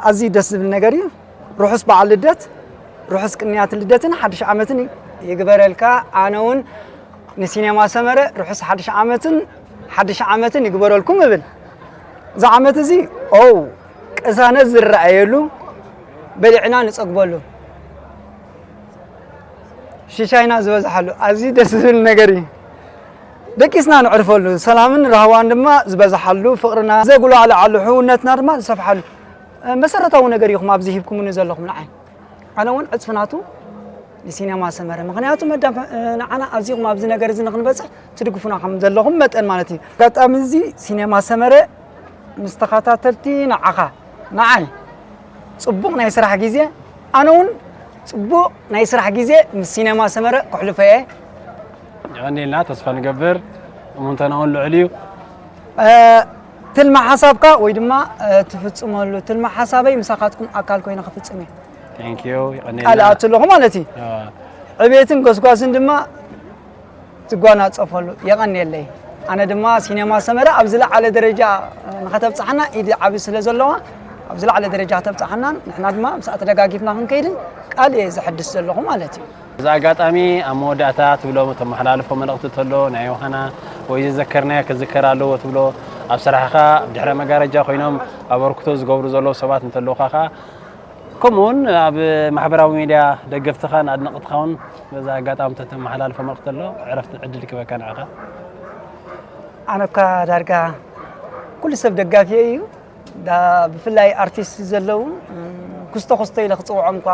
ኣዝዩ ደስ ዝብል ነገር እዩ። ርሑስ በዓል ልደት፣ ርሑስ ቅንያት ልደትን ሓድሽ ዓመትን ይግበረልካ። ኣነ እውን ንሲኔማ ሰመረ ርሑስ ሓድሽ ዓመትን ሓድሽ ዓመትን ይግበረልኩም እብል። እዚ ዓመት እዚ ኦው ቅሳነት ዝረኣየሉ በሊዕና ንፀግበሉ ሽሻይና ዝበዝሓሉ ኣዝዩ ደስ ዝብል ነገር እዩ። ደቂስና ንዕርፈሉ ሰላምን ራህዋን ድማ ዝበዝሓሉ ፍቕርና ዘጉላዕልዓሉ ሕውነትና ድማ ዝሰፍሓሉ መሰረታዊ ነገር ኢኹም ኣብዚ ሂብኩምኒ ዘለኹም ንዓይ። ኣነ እውን ዕፅፊ ናቱ ንሲነማ ሰመረ ምክንያቱ መዳም ንዓና ኣዚኹም ኣብዚ ነገር እዚ ንክንበፅሕ ትድግፉና ከም ዘለኹም መጠን ማለት እዩ። ኣጋጣሚ እዚ ሲነማ ሰመረ ምስ ተኸታተልቲ ንዓኻ ንዓይ ፅቡቕ ናይ ስራሕ ግዜ ኣነ እውን ፅቡቕ ናይ ስራሕ ግዜ ምስ ሲነማ ሰመረ ከሕልፎ እየ። የቐንየልና ተስፋ ንገብር እሙንተና እውን ልዑል እዩ። ትልሚ ሓሳብካ ወይ ድማ ትፍፅመሉ ትልሚ ሓሳበይ ምሳኻትኩም ኣካል ኮይነ ክፍፅም እየ። Thank you ይቐንየልና። ቃል ኣትለኹ ማለት እዩ። ዕቤትን ጎስጓስን ድማ ትጓናፀፈሉ የቐንየለይ። ኣነ ድማ ሲኔማ ሰመረ ኣብ ዝለዓለ ደረጃ ንኸተብፅሓና ኢድ ዓቢ ስለ ዘለዋ ኣብ ዝለዓለ ደረጃ ከተብፅሓናን ንሕና ድማ ምስኣ ተደጋጊፍና ክንከይድን ቃል እየ ዘሕድስ ዘለኹ ማለት እዩ። እዚ ኣጋጣሚ ኣብ መወዳእታ ትብሎ ተመሓላልፎ መልእኽቲ ተሎ ናይ ዮሃና ወይ ዝዘከርናዮ ክዝከር ኣለዎ ትብሎ ኣብ ስራሕኻ ድሕረ መጋረጃ ኮይኖም ኣበርክቶ ዝገብሩ ዘለዉ ሰባት እንተለውኻ ከዓ ከምኡ እውን ኣብ ማሕበራዊ ሚድያ ደገፍትኻን ኣድነቕትኻውን በዛ ኣጋጣሚ ተተመሓላልፎ መልእኽቲ ኣሎ ዕረፍቲ ዕድል ክበካ ንዓኻ። ኣነኳ ዳርጋ ኩሉ ሰብ ደጋፊ እዩ። ብፍላይ ኣርቲስት ዘለዉ ኩስቶ ኩስቶ ኢለ ክፅውዖም እኳ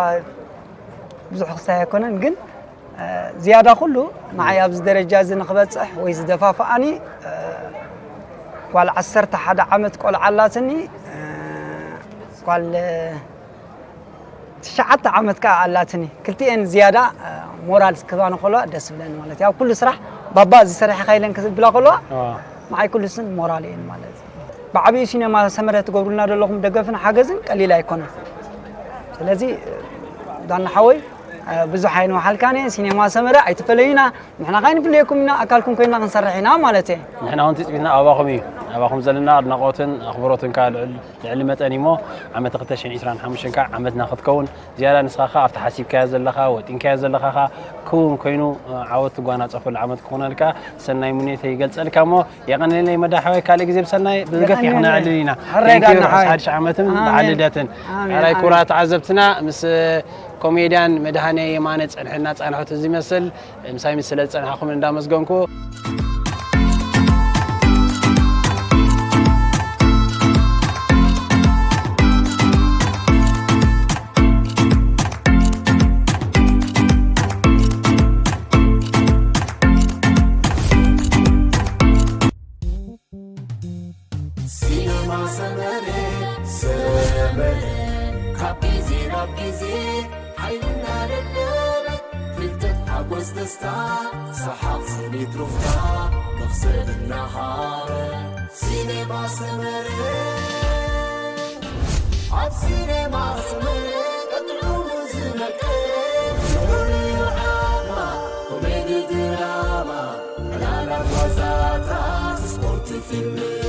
ብዙሕ ክሳይ ኣይኮነን ግን ዝያዳ ኩሉ ንዓይ ኣብዚ ደረጃ እዚ ንክበፅሕ ወይ ዝደፋፍኣኒ ጓል ዓሰርተ ሓደ ዓመት ቆልዓ ኣላትኒ ጓል ትሽዓተ ዓመት ከዓ ኣላትኒ ክልቲኤን ዝያዳ ሞራል ክባኒ ከለዋ ደስ ብለኒ ማለት ያው ኩሉ ስራሕ ባባ እዚ ሰሪሕኻ ኢለን ክብላ ከለዋ ንዓይ ኩሉ ስን ሞራል እየን ማለት እዩ። ብዓብዩ ሲነማ ሰመረ ትገብሩልና ዘለኹም ደገፍን ሓገዝን ቀሊል ኣይኮነን። ስለዚ ዳና ሓወይ ብዙሕ ኣይንውሓልካን እየ። ሲኔማ ሰመረ ኣይትፈለዩና። ንሕና ካይንፍለየኩም ኢና፣ ኣካልኩም ኮይና ክንሰርሕ ኢና ማለት እየ። ንሕና እውን ትፅቢትና ኣባኹም እዩ። ኣባኹም ዘለና ኣድናቖትን ኣኽብሮትን ከዓ ልዕሊ መጠን እዩሞ ዓመት ክልተ ሽሕን ዕስራን ሓሙሽተን ከዓ ዓመትና ክትከውን ዝያዳ ንስኻ ከዓ ኣብቲ ሓሲብካዮ ዘለኻ ወጢንካዮ ዘለኻ ከዓ ክውን ኮይኑ ዓወት ትጓናፀፈሉ ዓመት ክኾነልካ ሰናይ ምንዮተይ ይገልፀልካ እሞ የቐንየለይ መዳ ሓወይ ካልእ ግዜ ብሰናይ ብዝገፊሕ የቐንየለይ። ክነዕልል ኢና። ሕራይ Thank you። ዳና ርሑስ ሓወይ። ሓድሽ ዓመትን ኣሜን። በዓል ልደትን። ኣሜን፣ ሕራይ ኣሜን። ክቡራት ተዓዘብትና ምስ ኮሜድያን መድሃኔ የማነ ፀንሐና ፃንሖት እዚ ይመስል ምሳይ ምስ ስለ ዝፀንሓኹም እንዳመስገንኩ ኣብ ግዜ ሓይልና ደለበት ፍልጠት ሓጎስ ደስታ ሰሓቕ ስኒት ሩፍታ መኽሰብ እናሃረ ሲኔማ ሰመረ ኣብ ሲኔማ ሰመረ ቀጥዑ ዝመቀ ዑሉዩ ዓማ ኮሜዲ ድራማ ዕላላት ዋዛታት ስፖርት ፊልም